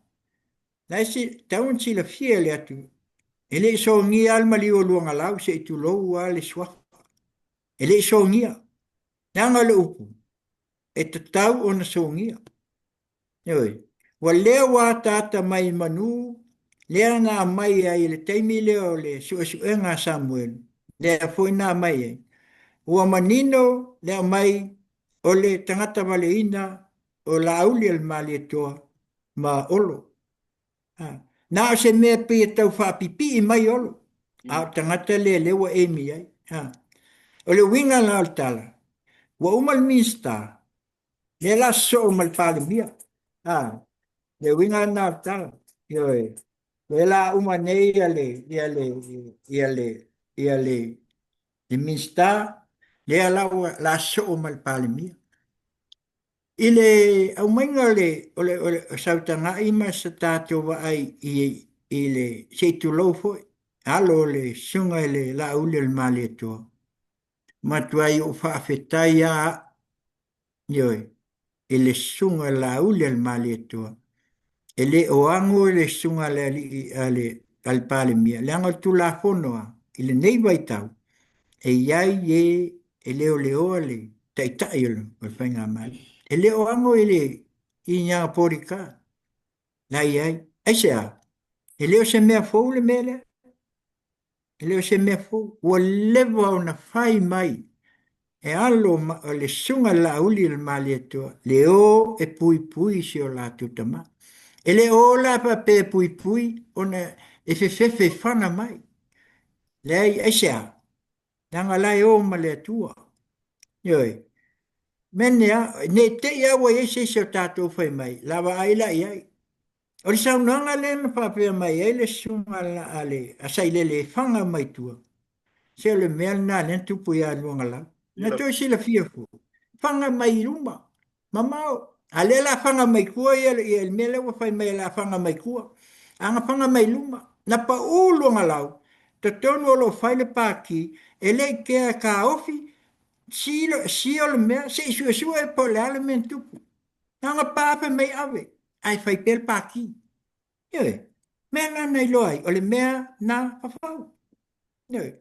la e si, tau ona silafia e le atunuu, e le i sogia lava le maliu o Luagalau se i tulou lava le suafa. E le i sogia. Leaga o le upu, e tatau ona sogia. Ioe. Ua lea ua ataata mai i manu, lea na aumai ai i le taimi lea o le suesuega a Samuelu, lea foi na aumai ai. Ua manino le aumai o le tagata valeina o Laauli a le Malietoa ma Olo. Ha. Na o se mea pei e tau faapipii mai Olo, a o le tagata lea lea ua emi ai. Ha. O le uiga la o le tala, ua uma le Minisita, Lea la sosoo ma le Palemia. A, le uiga lena o le tala. Ioe. Lea la uma nei ia le, ia le, ia le, ia le, le Minisita, lea la ua la sosoo ma le Palemia. I le aumaiga o le, o le, o le sautagai ma se tatou vaai i, i le, se i tulou foi, alo o le susuga i le Laauli o le Malietoa, matuai ou faafetai lava au Ioe, i le susuga Laauli a le Malietoa, e le o ago le susuga a le alii a le, a le Palemia, leaga o le Tulafono lava i lenei vaitau, e i ai e e leoleoa le taitai o le, o le faigamalo. E le o ago i le i ni ana bodyguard la e i ai. Aisea? E le o se mea fou le mea lea. E le o se mea fou, ua leva ona fai mai e alo o le susuga i le Laauli o le Malietoa le o e puipui si o latou tama. E le o la faapea e puipui ona e fefefe e fana mai. Leai, aisea? Leaga la e o ma le Atua. Ioe. Mene a, ne i te i a ua i ai se isi o tatou fai mai, la vaai la i ai. O le saunoaga lea na faapea mai ai le susuga a le a Sailele e faga mai tua, se o le mea lena lea na tupu ia Luagalau. Na toe silafia foi, faga mai i luma, mamao. A lea la faga mai tua ia, ia le mea lea ua fai mai o le a faga mai tua. A na faga mai luma, na pau Luagalau, totonu o lo o fai le pati, e le i kea e taofi, silo, sio le mea, se i suesue po o le a le mea na tupu. Na ona pa fai mai ave, ae fai pea le pati. Ioe, mea na na iloa ai, o le mea na fafau. Ioe,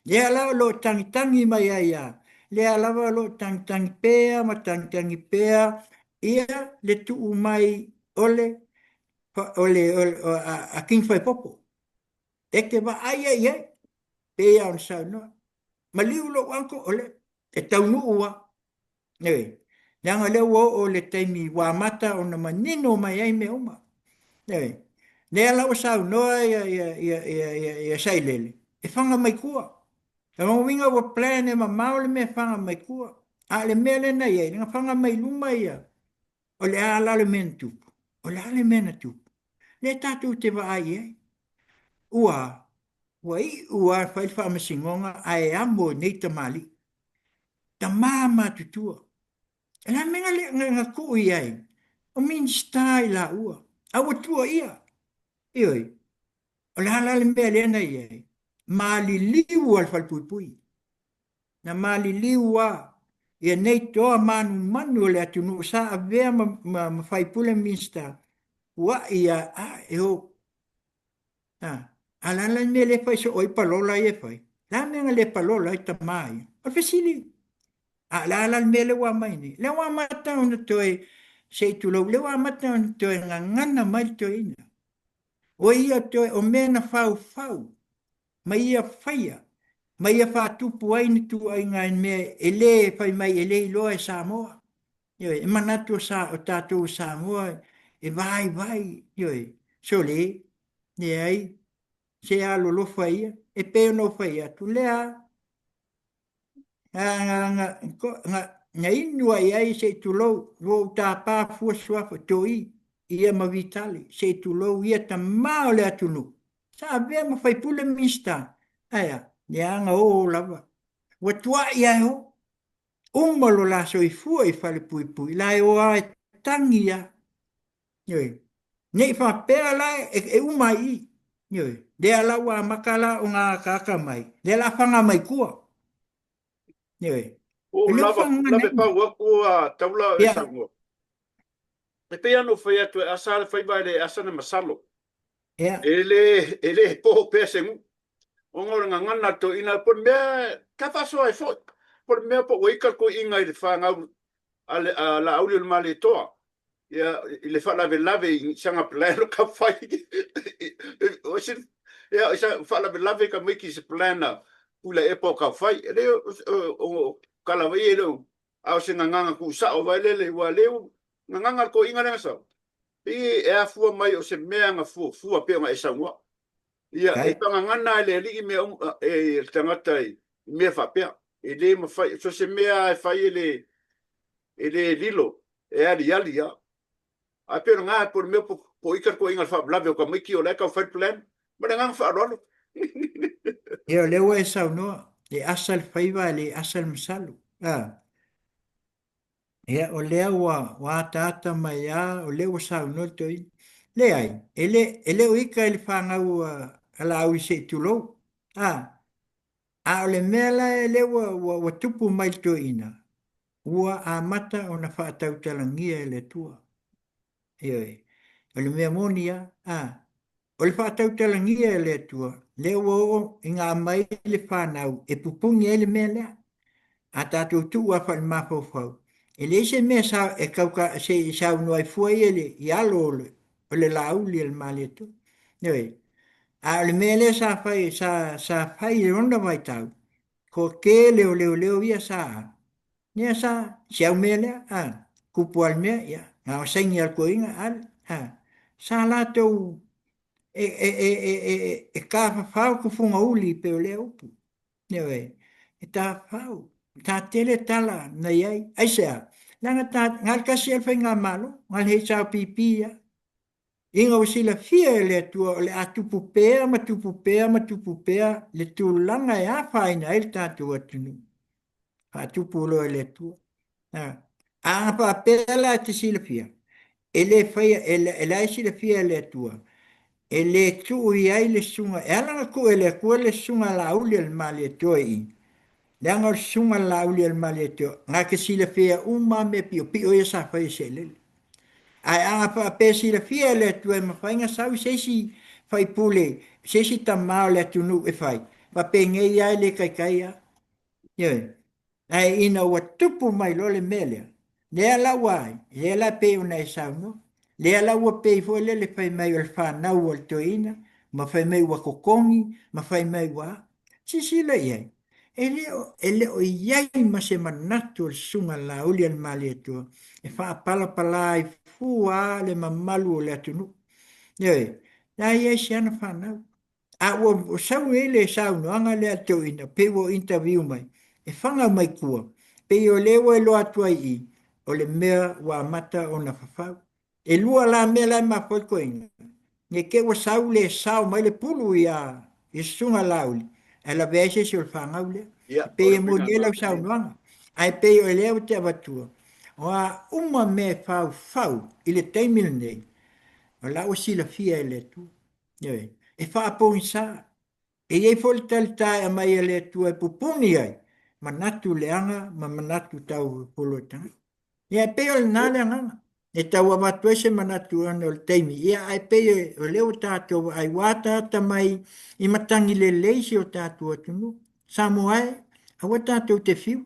lea la o lo o tagitagi mai ai a, lea lava o lo o tagitagi pea ma tagitagi pea ia le tuu mai o le, o le, o le, a, a King Faipopo. E te vaai ai i ai, pei lava ona saunoa. Maliu lou uncle, o le, e taunuu lava. Ioe. Leaga lea ua oo le taimi ua amata ona manino mai ai mea uma. Ioe. Lea la ua saunoa ia, ia, ia, ia, ia, ia Sailele, e faga mai tua. O lona uiga ua plan e mamao le mea e faga mai tua. A o le mea lea na i ai, na faga mai luma ia, o le a la le mea na tupu? O le a le mea na tupu? Lea tatou te vaai i ai. Ua. Ua iu lava e fai le faamasinoga ae amo i nei tamalii. Tama matutua. O le a le mea na tuu i ai? O Minisita i laua, a ua tuuaia. Ioe. O le a la le mea lea na i ai? Maliliu lava le falepuipui. Na maliliu lava ia nei toa manumanu o le atunuu sa avea ma, ma, ma faipule Minisita, puai a, a e o A, a la la mea lea fai soo ai palola ia e fai? La mea na le palola ai tama ia? O le fesili. A la la le mea lea ua aumai nei? Lea ua amata ona toe, se i tulou, lea ua amata ona toe gagana mai le toeaina. O ia toe, o mea na faufau ma ia faia, ma ia faatupu ai ni tuuaiga mea e le fai mai e le iloa e Samoa. Ioe, e manatu o, sa, o tatou Samoa e vaivai, ioe, sole, leai, se alolofa ia, e pei ona ou fai atu, lea, na, na, na, na, na inu ai ai se i tulou, ua ou tapa fua suafa, toi, ia ma Vitali, se i tulou ia tama o le atunuu, sa avea ma faipule Minista, ae a, lea na o lava, ua tuai ae o, Uma lo la soifua i falepuipui la e o a e tagi a. Ioe. Nei faapea la e, e uma ai i. Ioe. Lea la ua amata la ona akaaka mai. Lea la fanga mai tua. Ioe. O lava, lava pau aku a taula e saunoa. E pei ona ou fai atu e asa le faiva e le asa na masalo. Yeah. E le, e le poho pea se nuu. Ona o le gagana a le toeaina, po o le mea, ta faasoa ai foi. Po o le mea po ua ika le toeaina i le fanau a le a Laauli o le Malietoa. Ia, i le faalavelave i sana plan o ka fai. O se, ia, i sa faalavelave tamaiti i se plan a Tuilaepa o ka fai. E le o, o, o kala vai e le o, a o se gagana tuusao vai lele, ua le o gagana le toeaina lea na sau. Pei e afua mai o se mea na fuafua pei ona e saunoa. Ia, e pagagana e le alii mea uma, e le tagata i mea faapea. E le mafai, so se mea e fai e le, e le lilo, e aliali lava. Ae pei o lena, po o le mea po o ita le toeaiga i le faalavelave o tamaiti o la e tau fai le plan. Ma le agaga faaaloalo. Ia, o lea ua e saunoa, e asa le faiva e le asa le masalo. A. Ia, o lea ua, ua ataata mai lava, o lea ua saunoa le toeaina. Leai, e le, e le o ita i le fanau a, a Laauli se i tulou. A, a o le mea la e lea ua, ua, ua tupu mai le toeaina, ua amata ona faatautalagia e le Atua. Ioe. O le mea moni lava, a, o le faatautalagia e le Atua, lea ua oo ina aumai le fanau e pupuni ai le mea lea. A tatou tuu lava faale-mafaufau, e leai se mea sa, e tau ta, se i saunoa ai fua ia i le, i alo o le, o le Laauli a le Malietoa. Ioe. A o le mea lea sa fai, sa, sa fai i lona vaitau, toatele o leoleo ia sa Ia sa, si au mea lea, a, kupu a le mea, ia, na o saini a le toeaina, ale, a, sa latou e, e, e, e, e, e tafafao tufugauli pei o lea upu. Ioe, e tafafao, ta tele tala na i ai. Aisea? Leaga ta, na o le tasi lava le faigamalo, na o le HRPP lava. Ina ua silafia e le Atua o le a tupu pea ma tupu pea ma tupu pea le tulaga e afaina ai le tatou atunuu, faatupu loa e le Atua. A, a faapea la e te silafia, e le faia, e, e la e silafia e le Atua, e le tuu i ai le susuga, e ala ona tuu e le Atua le susuga a Laauli a le Malietoa i i, leaga o le susuga a Laauli a le Malietoa, na te silafia uma lava mea piopio ia sa fai e Sailele. Ae a faapea e silafia e le Atua e mafai ona sau se isi faipule, se isi tama o le atunuu e fai, faapenei lava e le taitai lava. Ioe. Ae ina ua tupu mai loa le mea lea, lea la ua ai, lea la pei ona e saunoa, lea la ua pei foi lele fai mai o le fanau a le toeaina, ma fai mai ua totogi, ma fai mai ua a. Silasila i ai, e le o, e le o i ai ma se manatu o le Susuga Laauli a le Malietoa e faapalapala ai fua le mamalu o le atunuu. Ioe, la e i ai si ana fanau. A ua sau ai le saunoaga lea a le toeaina, pei ua interview mai, e fana mai tua, pei o lea ua iloa atu ai i i, o le mea ua amata ona fafau. E lua la mea la e mafua ai le toeaina, ne i te i ua sau le sao mai le pulu ia. i Susuga Laauli, ae lavea ai se isi o le fanau lea. E pei e moni ai lau saunoaga, ae pei o lea ou te avatua, o a uma mea e faufau i le taimi lenei, o la ua silafia e le Atua. Ioe. E faapogisa. E i ai foi le talita e aumai e le Atua e pupuni ai manatu leaga ma manatu tau e tagata. Ia e pei o lena le agaga e tau avatu ai se manatu ona o le taimi, ia ae pei o lea ua tatou vaai ua ataata mai i matagi lelei si o tatou atunuu. Samoa e, aua tatou te fiu.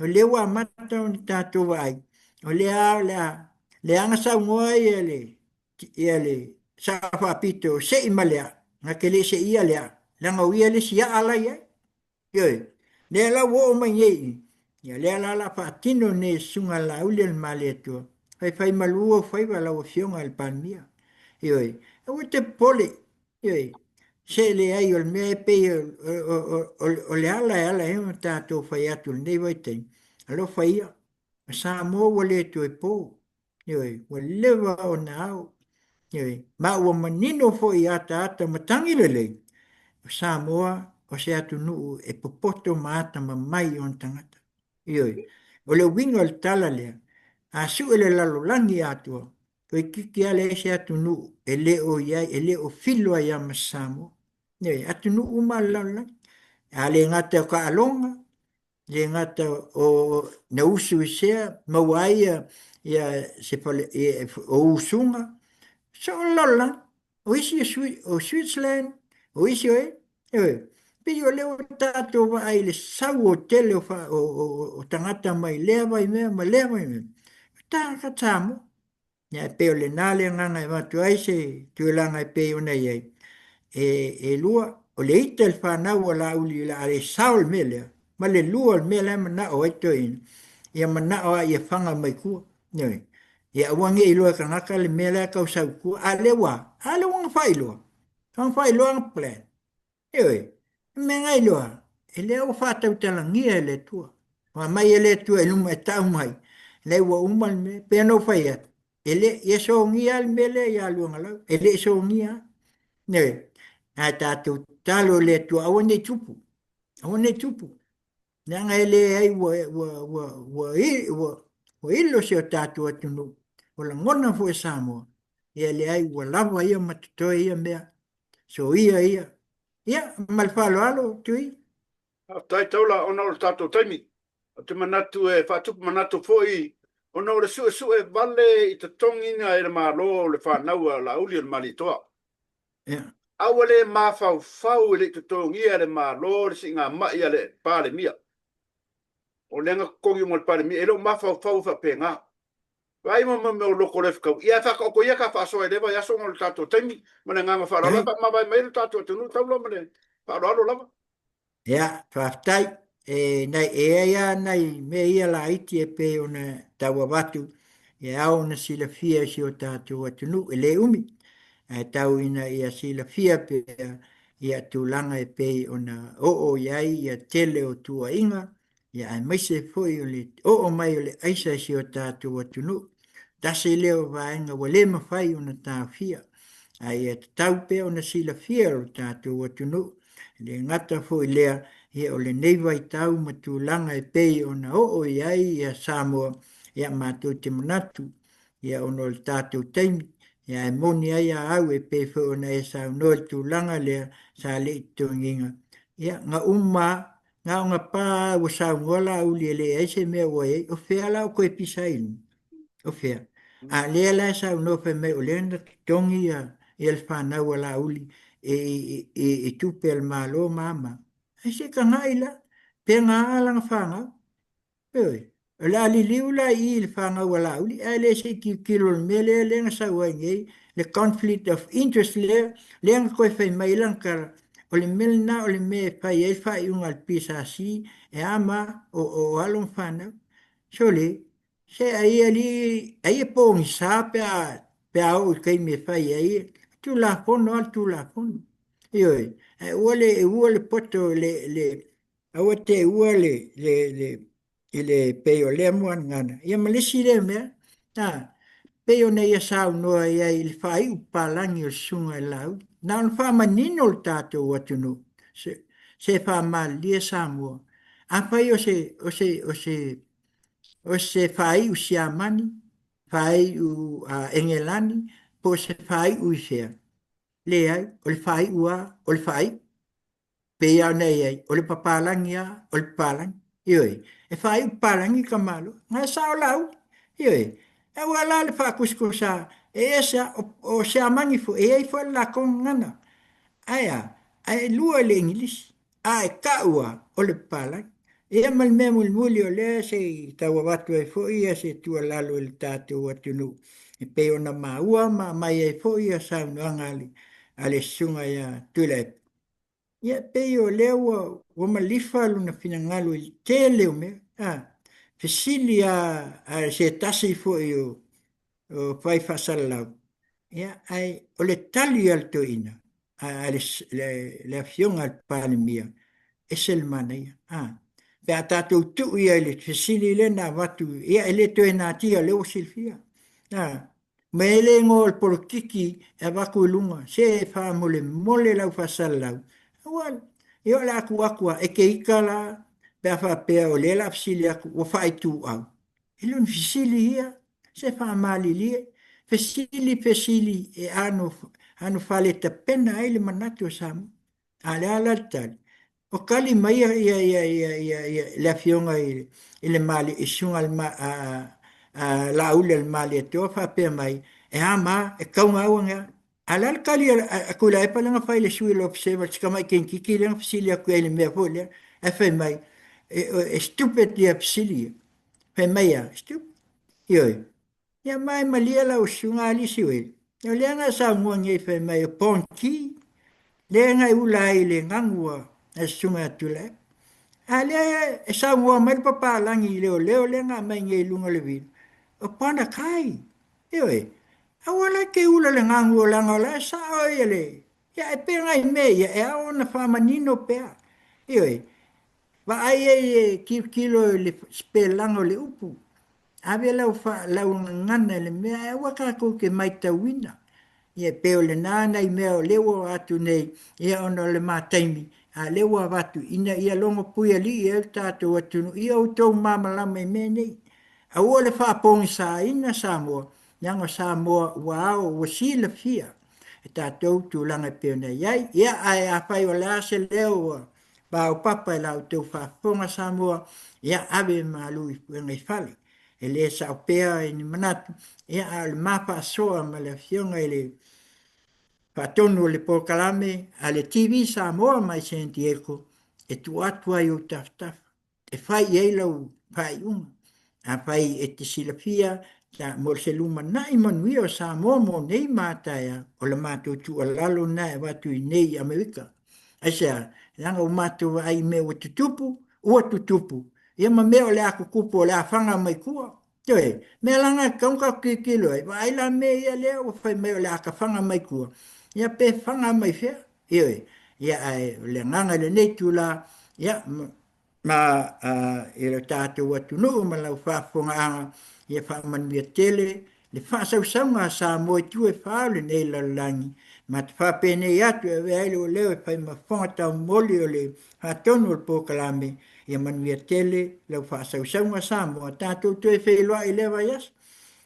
O lea ua amata ona tatou vaai, o lea o le a leaga saunoa ia le ia le Sao Faapito sei ma le aa, na te le seia le aa, leaga o ia le isi aa la e i ai. Ioe, lea la ua oo mai nei i, ia lea la la faatino nei e Susuga Laauli o le Malietoa, faifaimalu ou faiva lau Afioga i le Palemia. Ioe, aua e te popole, ioe, se leai o le mea e pei o le ala e ala ai ona tatou fai atu i lenei vaitaimi, alofa ia, o Samoa ua le toe po. Ioe, ua leva ona ao. Ioe, ma ua manino foi i ataata matagi lelei, o Samoa o se atunuu e popoto ma atamamai i ona tagata. Ioe, o le uiga o le tala lea, a sue le lalolagi atoa, toeitiiti lava leai se atunuu e le o i ai, e le o filo ai lava ma Samoa. Ioe, atunuu uma lava o le lalolagi. A le gata o taaloga, le gata o na usu i sea maua ai ia, ia se fale, ia, o usuga, so o le lalolagi, o isi o Switzerland, o isi o e, e, pei o lea ua tatou vaai i le sau o tele o, fa, o, o, o tagata mai lea vaimea ma lea vaimea, tagata Samoa. Ia, e pei o lena le agaga e avatu ai se tulaga e pei ona i ai. E, e lua, o le ita i le fanau a Laauli o le a le sao le mea lea, ma le lua o le mea la e manao ai toeaiina, ia manao lava ia fana mai tua. Ioe. Ia aua ne i iloa e tagata le mea la e tau sau i tua. A lea ua, a lea ua na faailoa. Ua na faailoa ana plan. Ioe, o mea na iloa, e lea ua faatautalagia e le Atua. Ua aumai e le Atua i luma e tau mai, lea ua uma le mea. Pei ona ou fai atu, e le i sogia le mea lea ia Luagalau, e le i sogia. Ioe, ae tatou tatalo i le Atua, aua ne i tupu, aua ne i tupu. Leaga e leai ua, ua, ua, ua, ua, ua ilo si o tatou atunuu, ua lagona foi e Samoa, ia leai ua lava ia ma totoe ia mea. Soia ia. Ia, ma le faaaloalo, Tui. Faafetai Taula ona o le tatou taimi. Ou te manatu e faatupu manatu foi ona o le suesue vale i totogiina e le Malo o le fanau a Laauli o le Malietoa. Yeah. A ua le mafaufau e le i totogia e le Malo le siigamai a le Palemia. O lea na totogi uma e le Palemia, e le o mafaufau faapena. Vaai mo mea o loko le fetau. Ia faataoto ia ta faasoa i lea vaiaso ona o le tatou taimi ma le agaga faaaloalo. E faamavae mai le tatou atunuu taula ma le faaaloalo lava. Ia, faafetai. E, nai, e ai lava nai mea ia laiti e pei ona tau avatu e ao ona silafia e si o tatou atunuu, e le umi, ae tau ina ia silafia pea ia tulaga e pei ona oo i ai ia tele o tuuaiga ia aemaise foi o le oo mai o le aisa i si o tatou atunuu. Tasi lea o vaega ua le mafai ona taofia, ae ia tatau pea ona silafia e lo tatou atunuu. E le gata foi i lea, ia o lenei vaitau ma tulaga e pei ona oo i ai ia Samoa, ia matou te manatu, ia ona o le tatou taimi, ia ae moni ai a au e pei foi ona e saunoa i le tulaga lea sa le i totogiina, ia na uma Na ona pa lava ua saunoa Laauli e leai se mea ua i ai. O fea la o toe pisa ai i luga? O fea? A lea la e saunoa fai mai o lea na totogi ia, ia le fanau a Laauli i, i, i, i tupe a le Malo ma a ma a. Ai se tagai la, pe na a lana fanau. Ioe, o le a liliu la i i le fanau a Laauli, ae le se i tilotilo i le mea lea, lea na sau ai nei, le conflict of interest lea, lea na toe fai mai ai lana tala, o le mea lena o le mea e fai ai le faaiuga a le PSC, e a ma a, o, o alo ma fanau. Sole, se ai alii, ai e pogisa pe a, pe a oo i taimi e fai ai, Tulafono lava le Tulafono. Ioe, ae ua le ua le poto le, le, Aua te ua le, le, le, i le pei o lea muanagana. Ia ma le isi lea mea, a, Pei ona ia saunoa i ai i le faaiu papalagi o le Susuga i le Laauli, na ona faamanino le tatou atunuu, se, se faamalilie Samoa. Afai o se, o se, o se, o se faaiu Siamani, faaiu uh, Engelani, po o se faaiu i fea, leai, o le faaiu lava, o le faaiu. Pei lava ona i ai, o le papalagi lava, o le papalagi. Ioe, e faaiu papalagi ka Malo. Na e sao Laauli. Ioe, aua la le faakusikusa, e ese lava, o, o Siamani foi, e i ai foi le latou gagana. Ae a? Ae lua i le Igilisi, a e tau lava, o le papalagi. Ia ma le mea mulimuli o lea se i tau avatu ai foi ia se tuualalo i le tatou atunuu, e pei ona maua ma aumai ai foi ia saunoaga a le, a le susuga ia Tuilaepa. Ia, e pei o lea ua, ua malifa lona finagalo i le tele o mea. A, fesili a, a se tasi foi o, o fai faasalalau, ia, ae o le tali a le toeaina, a, a le, le, le afioga a le Palemia, ese le manaia. A, pe a tatou tuu ia i le fesili lea na avatu, ia e le toe natia, o lea ua silafia. A, Ma e le igoa o le polokiki e avatu i luga, se faamolemole lau faasalalau, aua ia o le a tuu atu lava, e te ita la pe a faapea o lea o le a fesili atu ua faaituau. E le o ni fesili ia, se faamalilie, fesili fesili e ano, anofale tapena ai le manatu o Samoa. A o le a la le tali? O tali mai ia, ia, ia, ia, ia, ia le afioga i, i le mali, i susuga le ma, a, a, Laauli a le Malietoa faapea mai, e a ma, e tau gau ane a. A le a le tali a, a, a Tuilaepa lea na fai i le sui o le Observer, si tamai teinititi lea na fesili atu i ai i le mea foi lea, ae fai mai, e, e stupid ia fesili ia. Fai mai a, stupid. Ioe. Ia ma e malie lau susuga Alisi oe, o lea na e saunoa nei fai mai o Ponti, lea na e ula ai i le gagu a le susuga ia Tuilaepa. A lea e saunoa mai le papalagi leoleo lea na aumai nei i luga o le vili, o Panakai. Ioe, aua la e te ula i le gagu leaga o la e sao ia le... Ia e pei o nai mea ia e ao ona faamanino pea. Ioe, Vaai ai e tilotilo i le sipelaga o le upu. Ave lau, fa, lau gagana i le mea ae aua tatou te maitauina. Ia e pei o lena nai mea o lea ua atu nei, ia ona o le ma taimi, a lea ua avatu ina ia logo puialii ai lo tatou atunuu, ia outou malamalama i mea nei. Aua le faapogisaina Samoa, leaga o Samoa ua ao, ua silafia e tatou tulaga e pei ona i ai. Ia, ae afai o le a se leo ua paopapa i la outou faafofoga Samoa, ia ave malu i puega i fale. E le sao pea i ni manatu, ia a o le ma faasoa ma le afioga i le faatonu o le polokalame a le TV Samoa mai San Diego, e tuu atu ai i ou tafatafa. e fai i ai lau faaiuga. Afai e te silafia ta, mo se lumanai manuia o Samoa mo nei ma a taeao, o le matou tuualalo lena e avatu i nei i Amerika. Aisea? Leaga ua matou vaai i mea ua tutupu, ua tutupu, ia ma mea o le a tutupu, o le a fana mai tua. Ioe, mea la na e tatau ona tatou tilotilo ai, vaai la mea ia lea ua fai mai o le a tafana mai tua, ia pe fana mai fea. Ioe, ia ae o le agaga i lenei itula, ia ma i lo tatou atunuu ma lau faafofogaaga, ia faamanuia tele le faasausauga a Samoa i itu e fa o lenei lalolagi, ma te faapenei atu e avea ai lou leo e fai ma fofoga taumoli o le faatonu o le polokalame, ia manuia tele lau faasausauga Samoa, tatou toe feiloai i lea vaiaso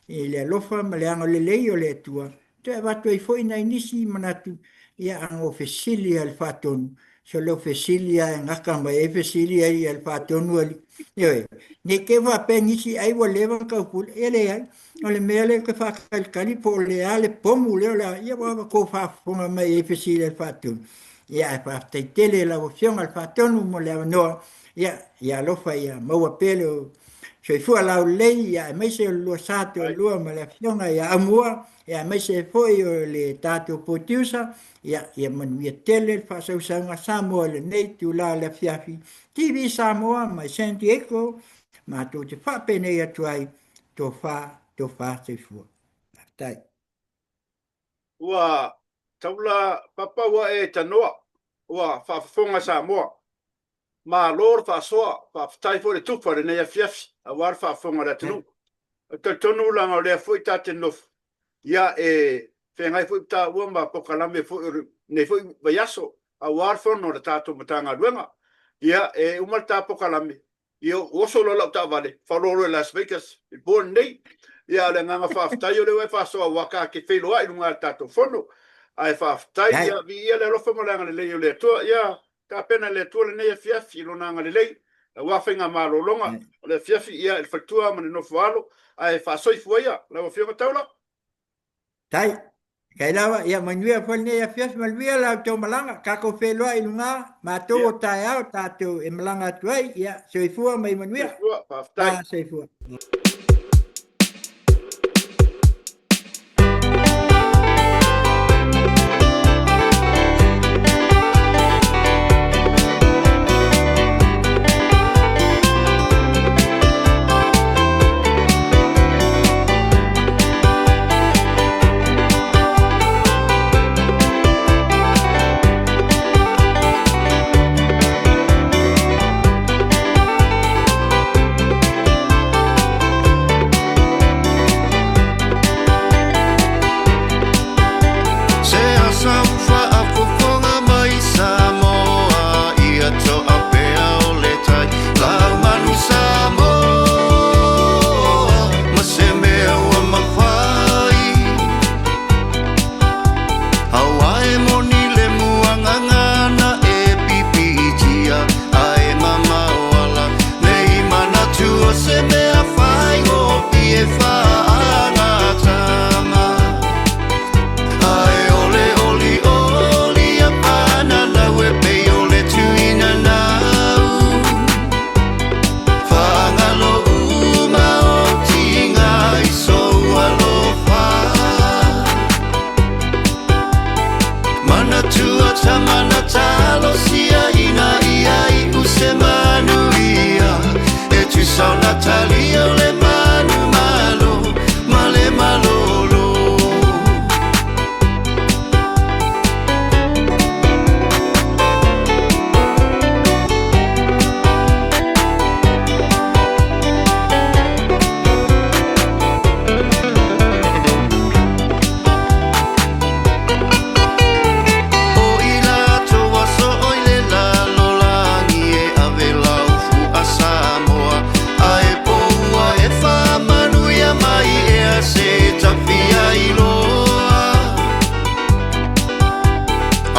i le alofa ma le agalelei o le Atua. Toe avatu ai foi nai nisi manatu, ia ana fesili a le Faatonu, so leo fesili lava e gata mai ai fesili ai a le Faatonu alii. Ioe, ne i te i faapea nisi ai ua leva ona taupule, ia leai. O le mea lea ou te faatalitali po o le a le pomu lea o le a, ia ua outou faafofoga mai ai i fesili a le Faatonu. Ia ae faafetai tele i lau Afioga i le Faatonu mo le avanoa. Ia, ia alofa ia maua pea le soifua laulelei, ia aemaise o le lua sa toalua ma le Afioga ia Aumua, ia aemaise foi o le tatou producer, ia, ia manuia tele le faasausauga Samoa i lenei itula o le afiafi. TV Samoa mai San Diego, matou te faapenei atu ai, tofa, tofa soifua. Faafetai. Ua taula papa ua e tanoa, ua faafofoga Samoa. Malo le faasoa, faafetai foi le tufa i lenei afiafi aua le faafofoga a le atunuu. Ou te talitonu leaga o lea foi ta te nofo. Ia, e feagai foi taua ma polokalame foi o lenei foi vaiaso, aua le fono a le tatou Matagaluega. Ia, e uma le ta polokalame, ia ou oso loa lau taavale, falo loa i Las Vegas i le po lenei. Ia, o le agaga faafetai o lea ua e faasoa aua ta te feiloai i luga o le tatou fono. Ae faafetai, ia viia le alofa ma le agalelei o le Atua. Ia tapena e le Atua lenei afiafi i Lona agalelei aua faigamalologa o le afiafi, ia i le faletua ma le nofo alo, ae faasoifua ia lau Afioga Taula. Tai, kai lava, ia manuia foi lenei afiafi, manuia la outou malaga, tatou feiloai i luga, matou o taeao tatou e malaga atu ai, ia soifua ma ia manuia. Soifua, faafetai. Ah, soifua. Se asa ua faafofoga mai Samoa ia toa pea o le tai lau manu Samoa ma se mea ua mafai Aua e moni le muagagana e pipiitia ae mamao ala nei manatu o se mea faigofie faagatama Ae o le olioli a pananau e pei o le tuina nau Faagalo uma o tiga i sou alofa Manatua tama na talosia ina ia iu se manuia E tusa o Natalia o le manu malo ma le malolo. O i latou aso oi le lalolagi e ave lau fua Samoa Ae poua e faamanuia mai ea se tafia iloa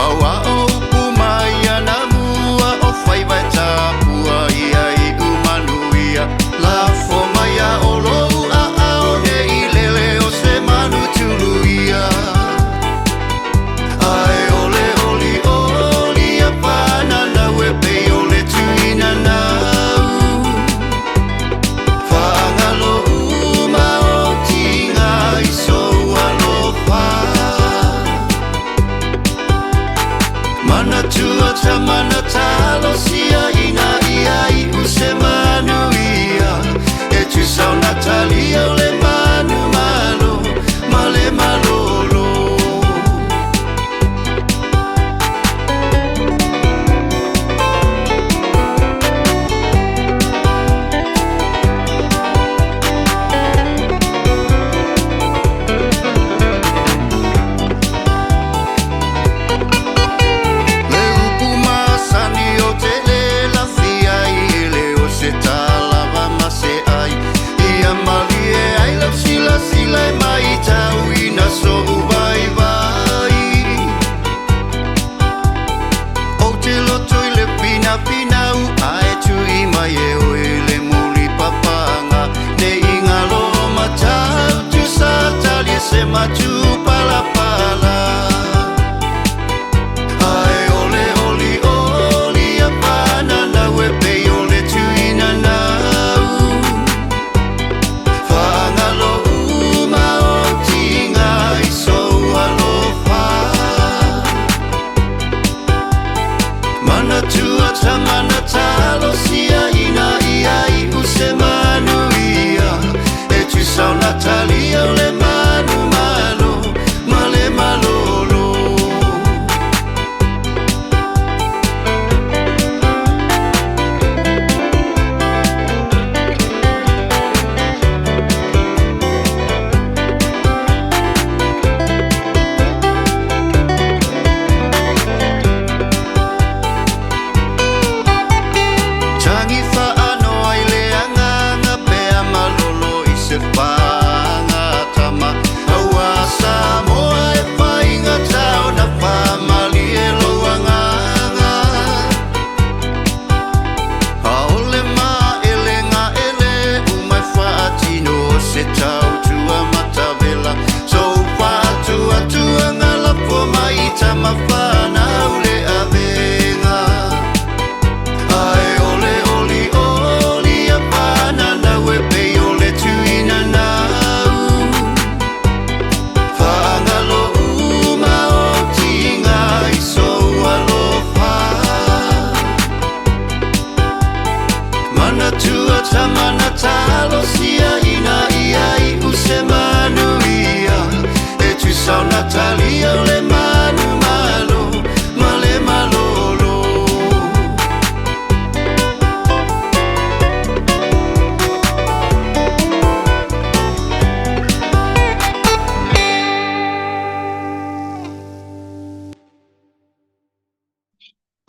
Aua o upu mai ana mua o faiva e tapua ia iu manuia Lafo mai a o lou aao nei lele o se manu tuluia Ae o le olioli a pananau e pei o le tuina nau Faagalo uma o tiga i sou alofa Manatua tama na talosia ina ia iu se manuia E tusa o Natalia o le manu malo ma le malolo. Le upu masani o te le lafia ai e le o se talava ma se ai Ia malie ai lau silasila e matauina sou vaivai Ou te loto i le finafinau ae tui mai e oe le mulipapaga Ne i galo matautu sa tali e se matupalapala Ae o le olioli a pananau e pei o le tuina nau Faagalo uma o tiga i sou alofa Manatua tama na talosia ina ia iu se manuia E tusa o Natalia o le manu malo ma le malolo.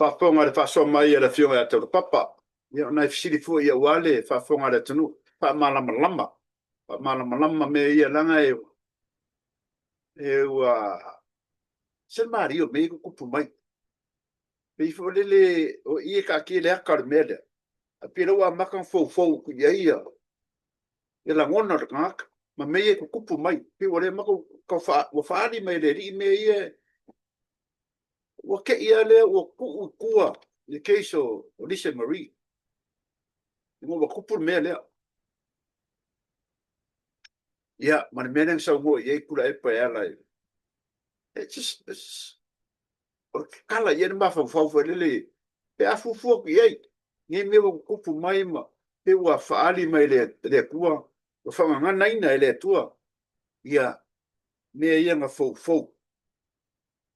Faafofoga i le faasoa mai a le Afioga ia Taulapapa. Ia, o nai fesili foi aua le faafofoga a le atunuu, faamalamalama, faamalamalama mea ia leaga e, e ua se malie o mea ia e tutupu mai. Pei foi lele o i e taatia i le ata o le mea lea, ae pei o lea ua amata ona foufou atu i ai ia lagona o le tagata ma mea ia e tutupu mai. Pei ua le matou tau faa, ua faaali mai e le Alii mea ia ua te i lava lea ua tuu i tua le case o Lisa Marie ina ua tupu le mea lea. Ia, ma le mea lea na saunoa i ai Tuilaepa e ala i... It's just, it's, o le tatala i ai le mafaufau foi lele pe a fuafua atu i ai nei mea ua tutupu mai ma pe ua faaali mai e le Atua, ua faagaganaina e le Atua ia mea ia na foufou.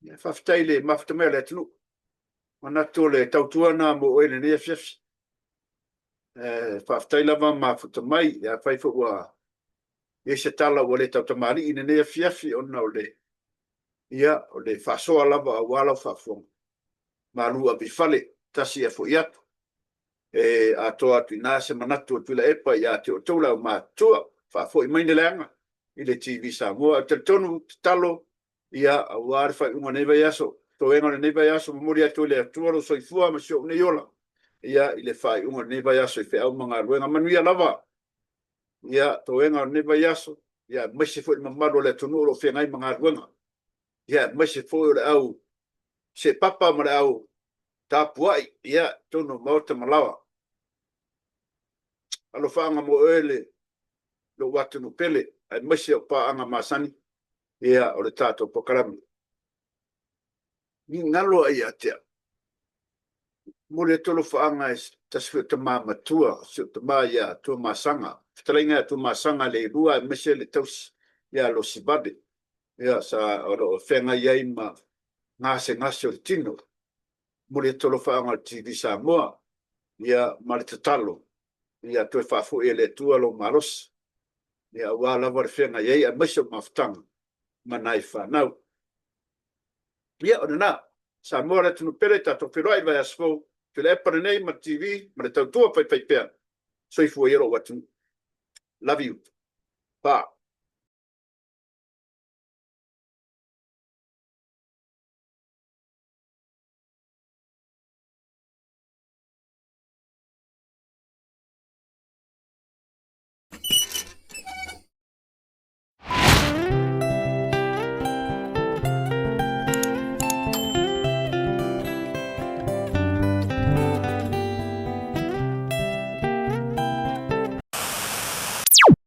Ia, faafetai i le mafuta mai o le atunuu. Manatu o le tautua lena mo oe i lenei afiafi. Eh, faafetai lava mafuta mai. Afai foi ua i ai se tala ua le tautamalii i lenei afiafi ona o le, ia, o le faasoa lava aua lau faafofoga. Malu ave i fale, tasi ia foi atu. E atoa atu i ina se manatu o Tuilaepa ia te outou le aumatutua, faafoi mai ni leaga i le TV Samoa. Ou te talitonu, tatalo, ia, aua le faaiuga o lenei vaiaso, toega o lenei vaiaso, momoli atu e le Atua lou soifua ma si ou nei ola, ia, i le faaiuga o lenei vaiaso i feau ma galuega. Manuia lava, ia, toega o lenei vaiaso, ia, aemaise foi le mamalu o le atunuu o lo o feagai ma galuega, ia, aemaise foi o le au seepapa ma le au tapuai, ia, i totonu o maota ma laoa. Alofaaga mo oe le lou atunuu pele, aemaise o paaga masani, ia, o le tatou polokalame. Ni galo ai ia te au. Momoli atu alofaaga i se tasi foi o tama matua, si ou tama ia Tuamasaga, fetalaiga ia Tuamasaga Leilua aemaise le tausi ia Losivale, ia, sa o lo o feagai ai ma gasegase o le tino. Momoli atu alofaaga o le TV Samoa, ia, ma le tatalo, ia toe faafoi e le Atua lou malosi, ia, aua lava le feagai ai aemaise o mafutaga ma nai fanau. Ia, o lena, Samoa le atunuu pele, tatou feiloai i le vaiaso fou, Tuilaepa lenei ma le TV ma le tautua faifaipea. Soifua ia lou atunuu. Love you.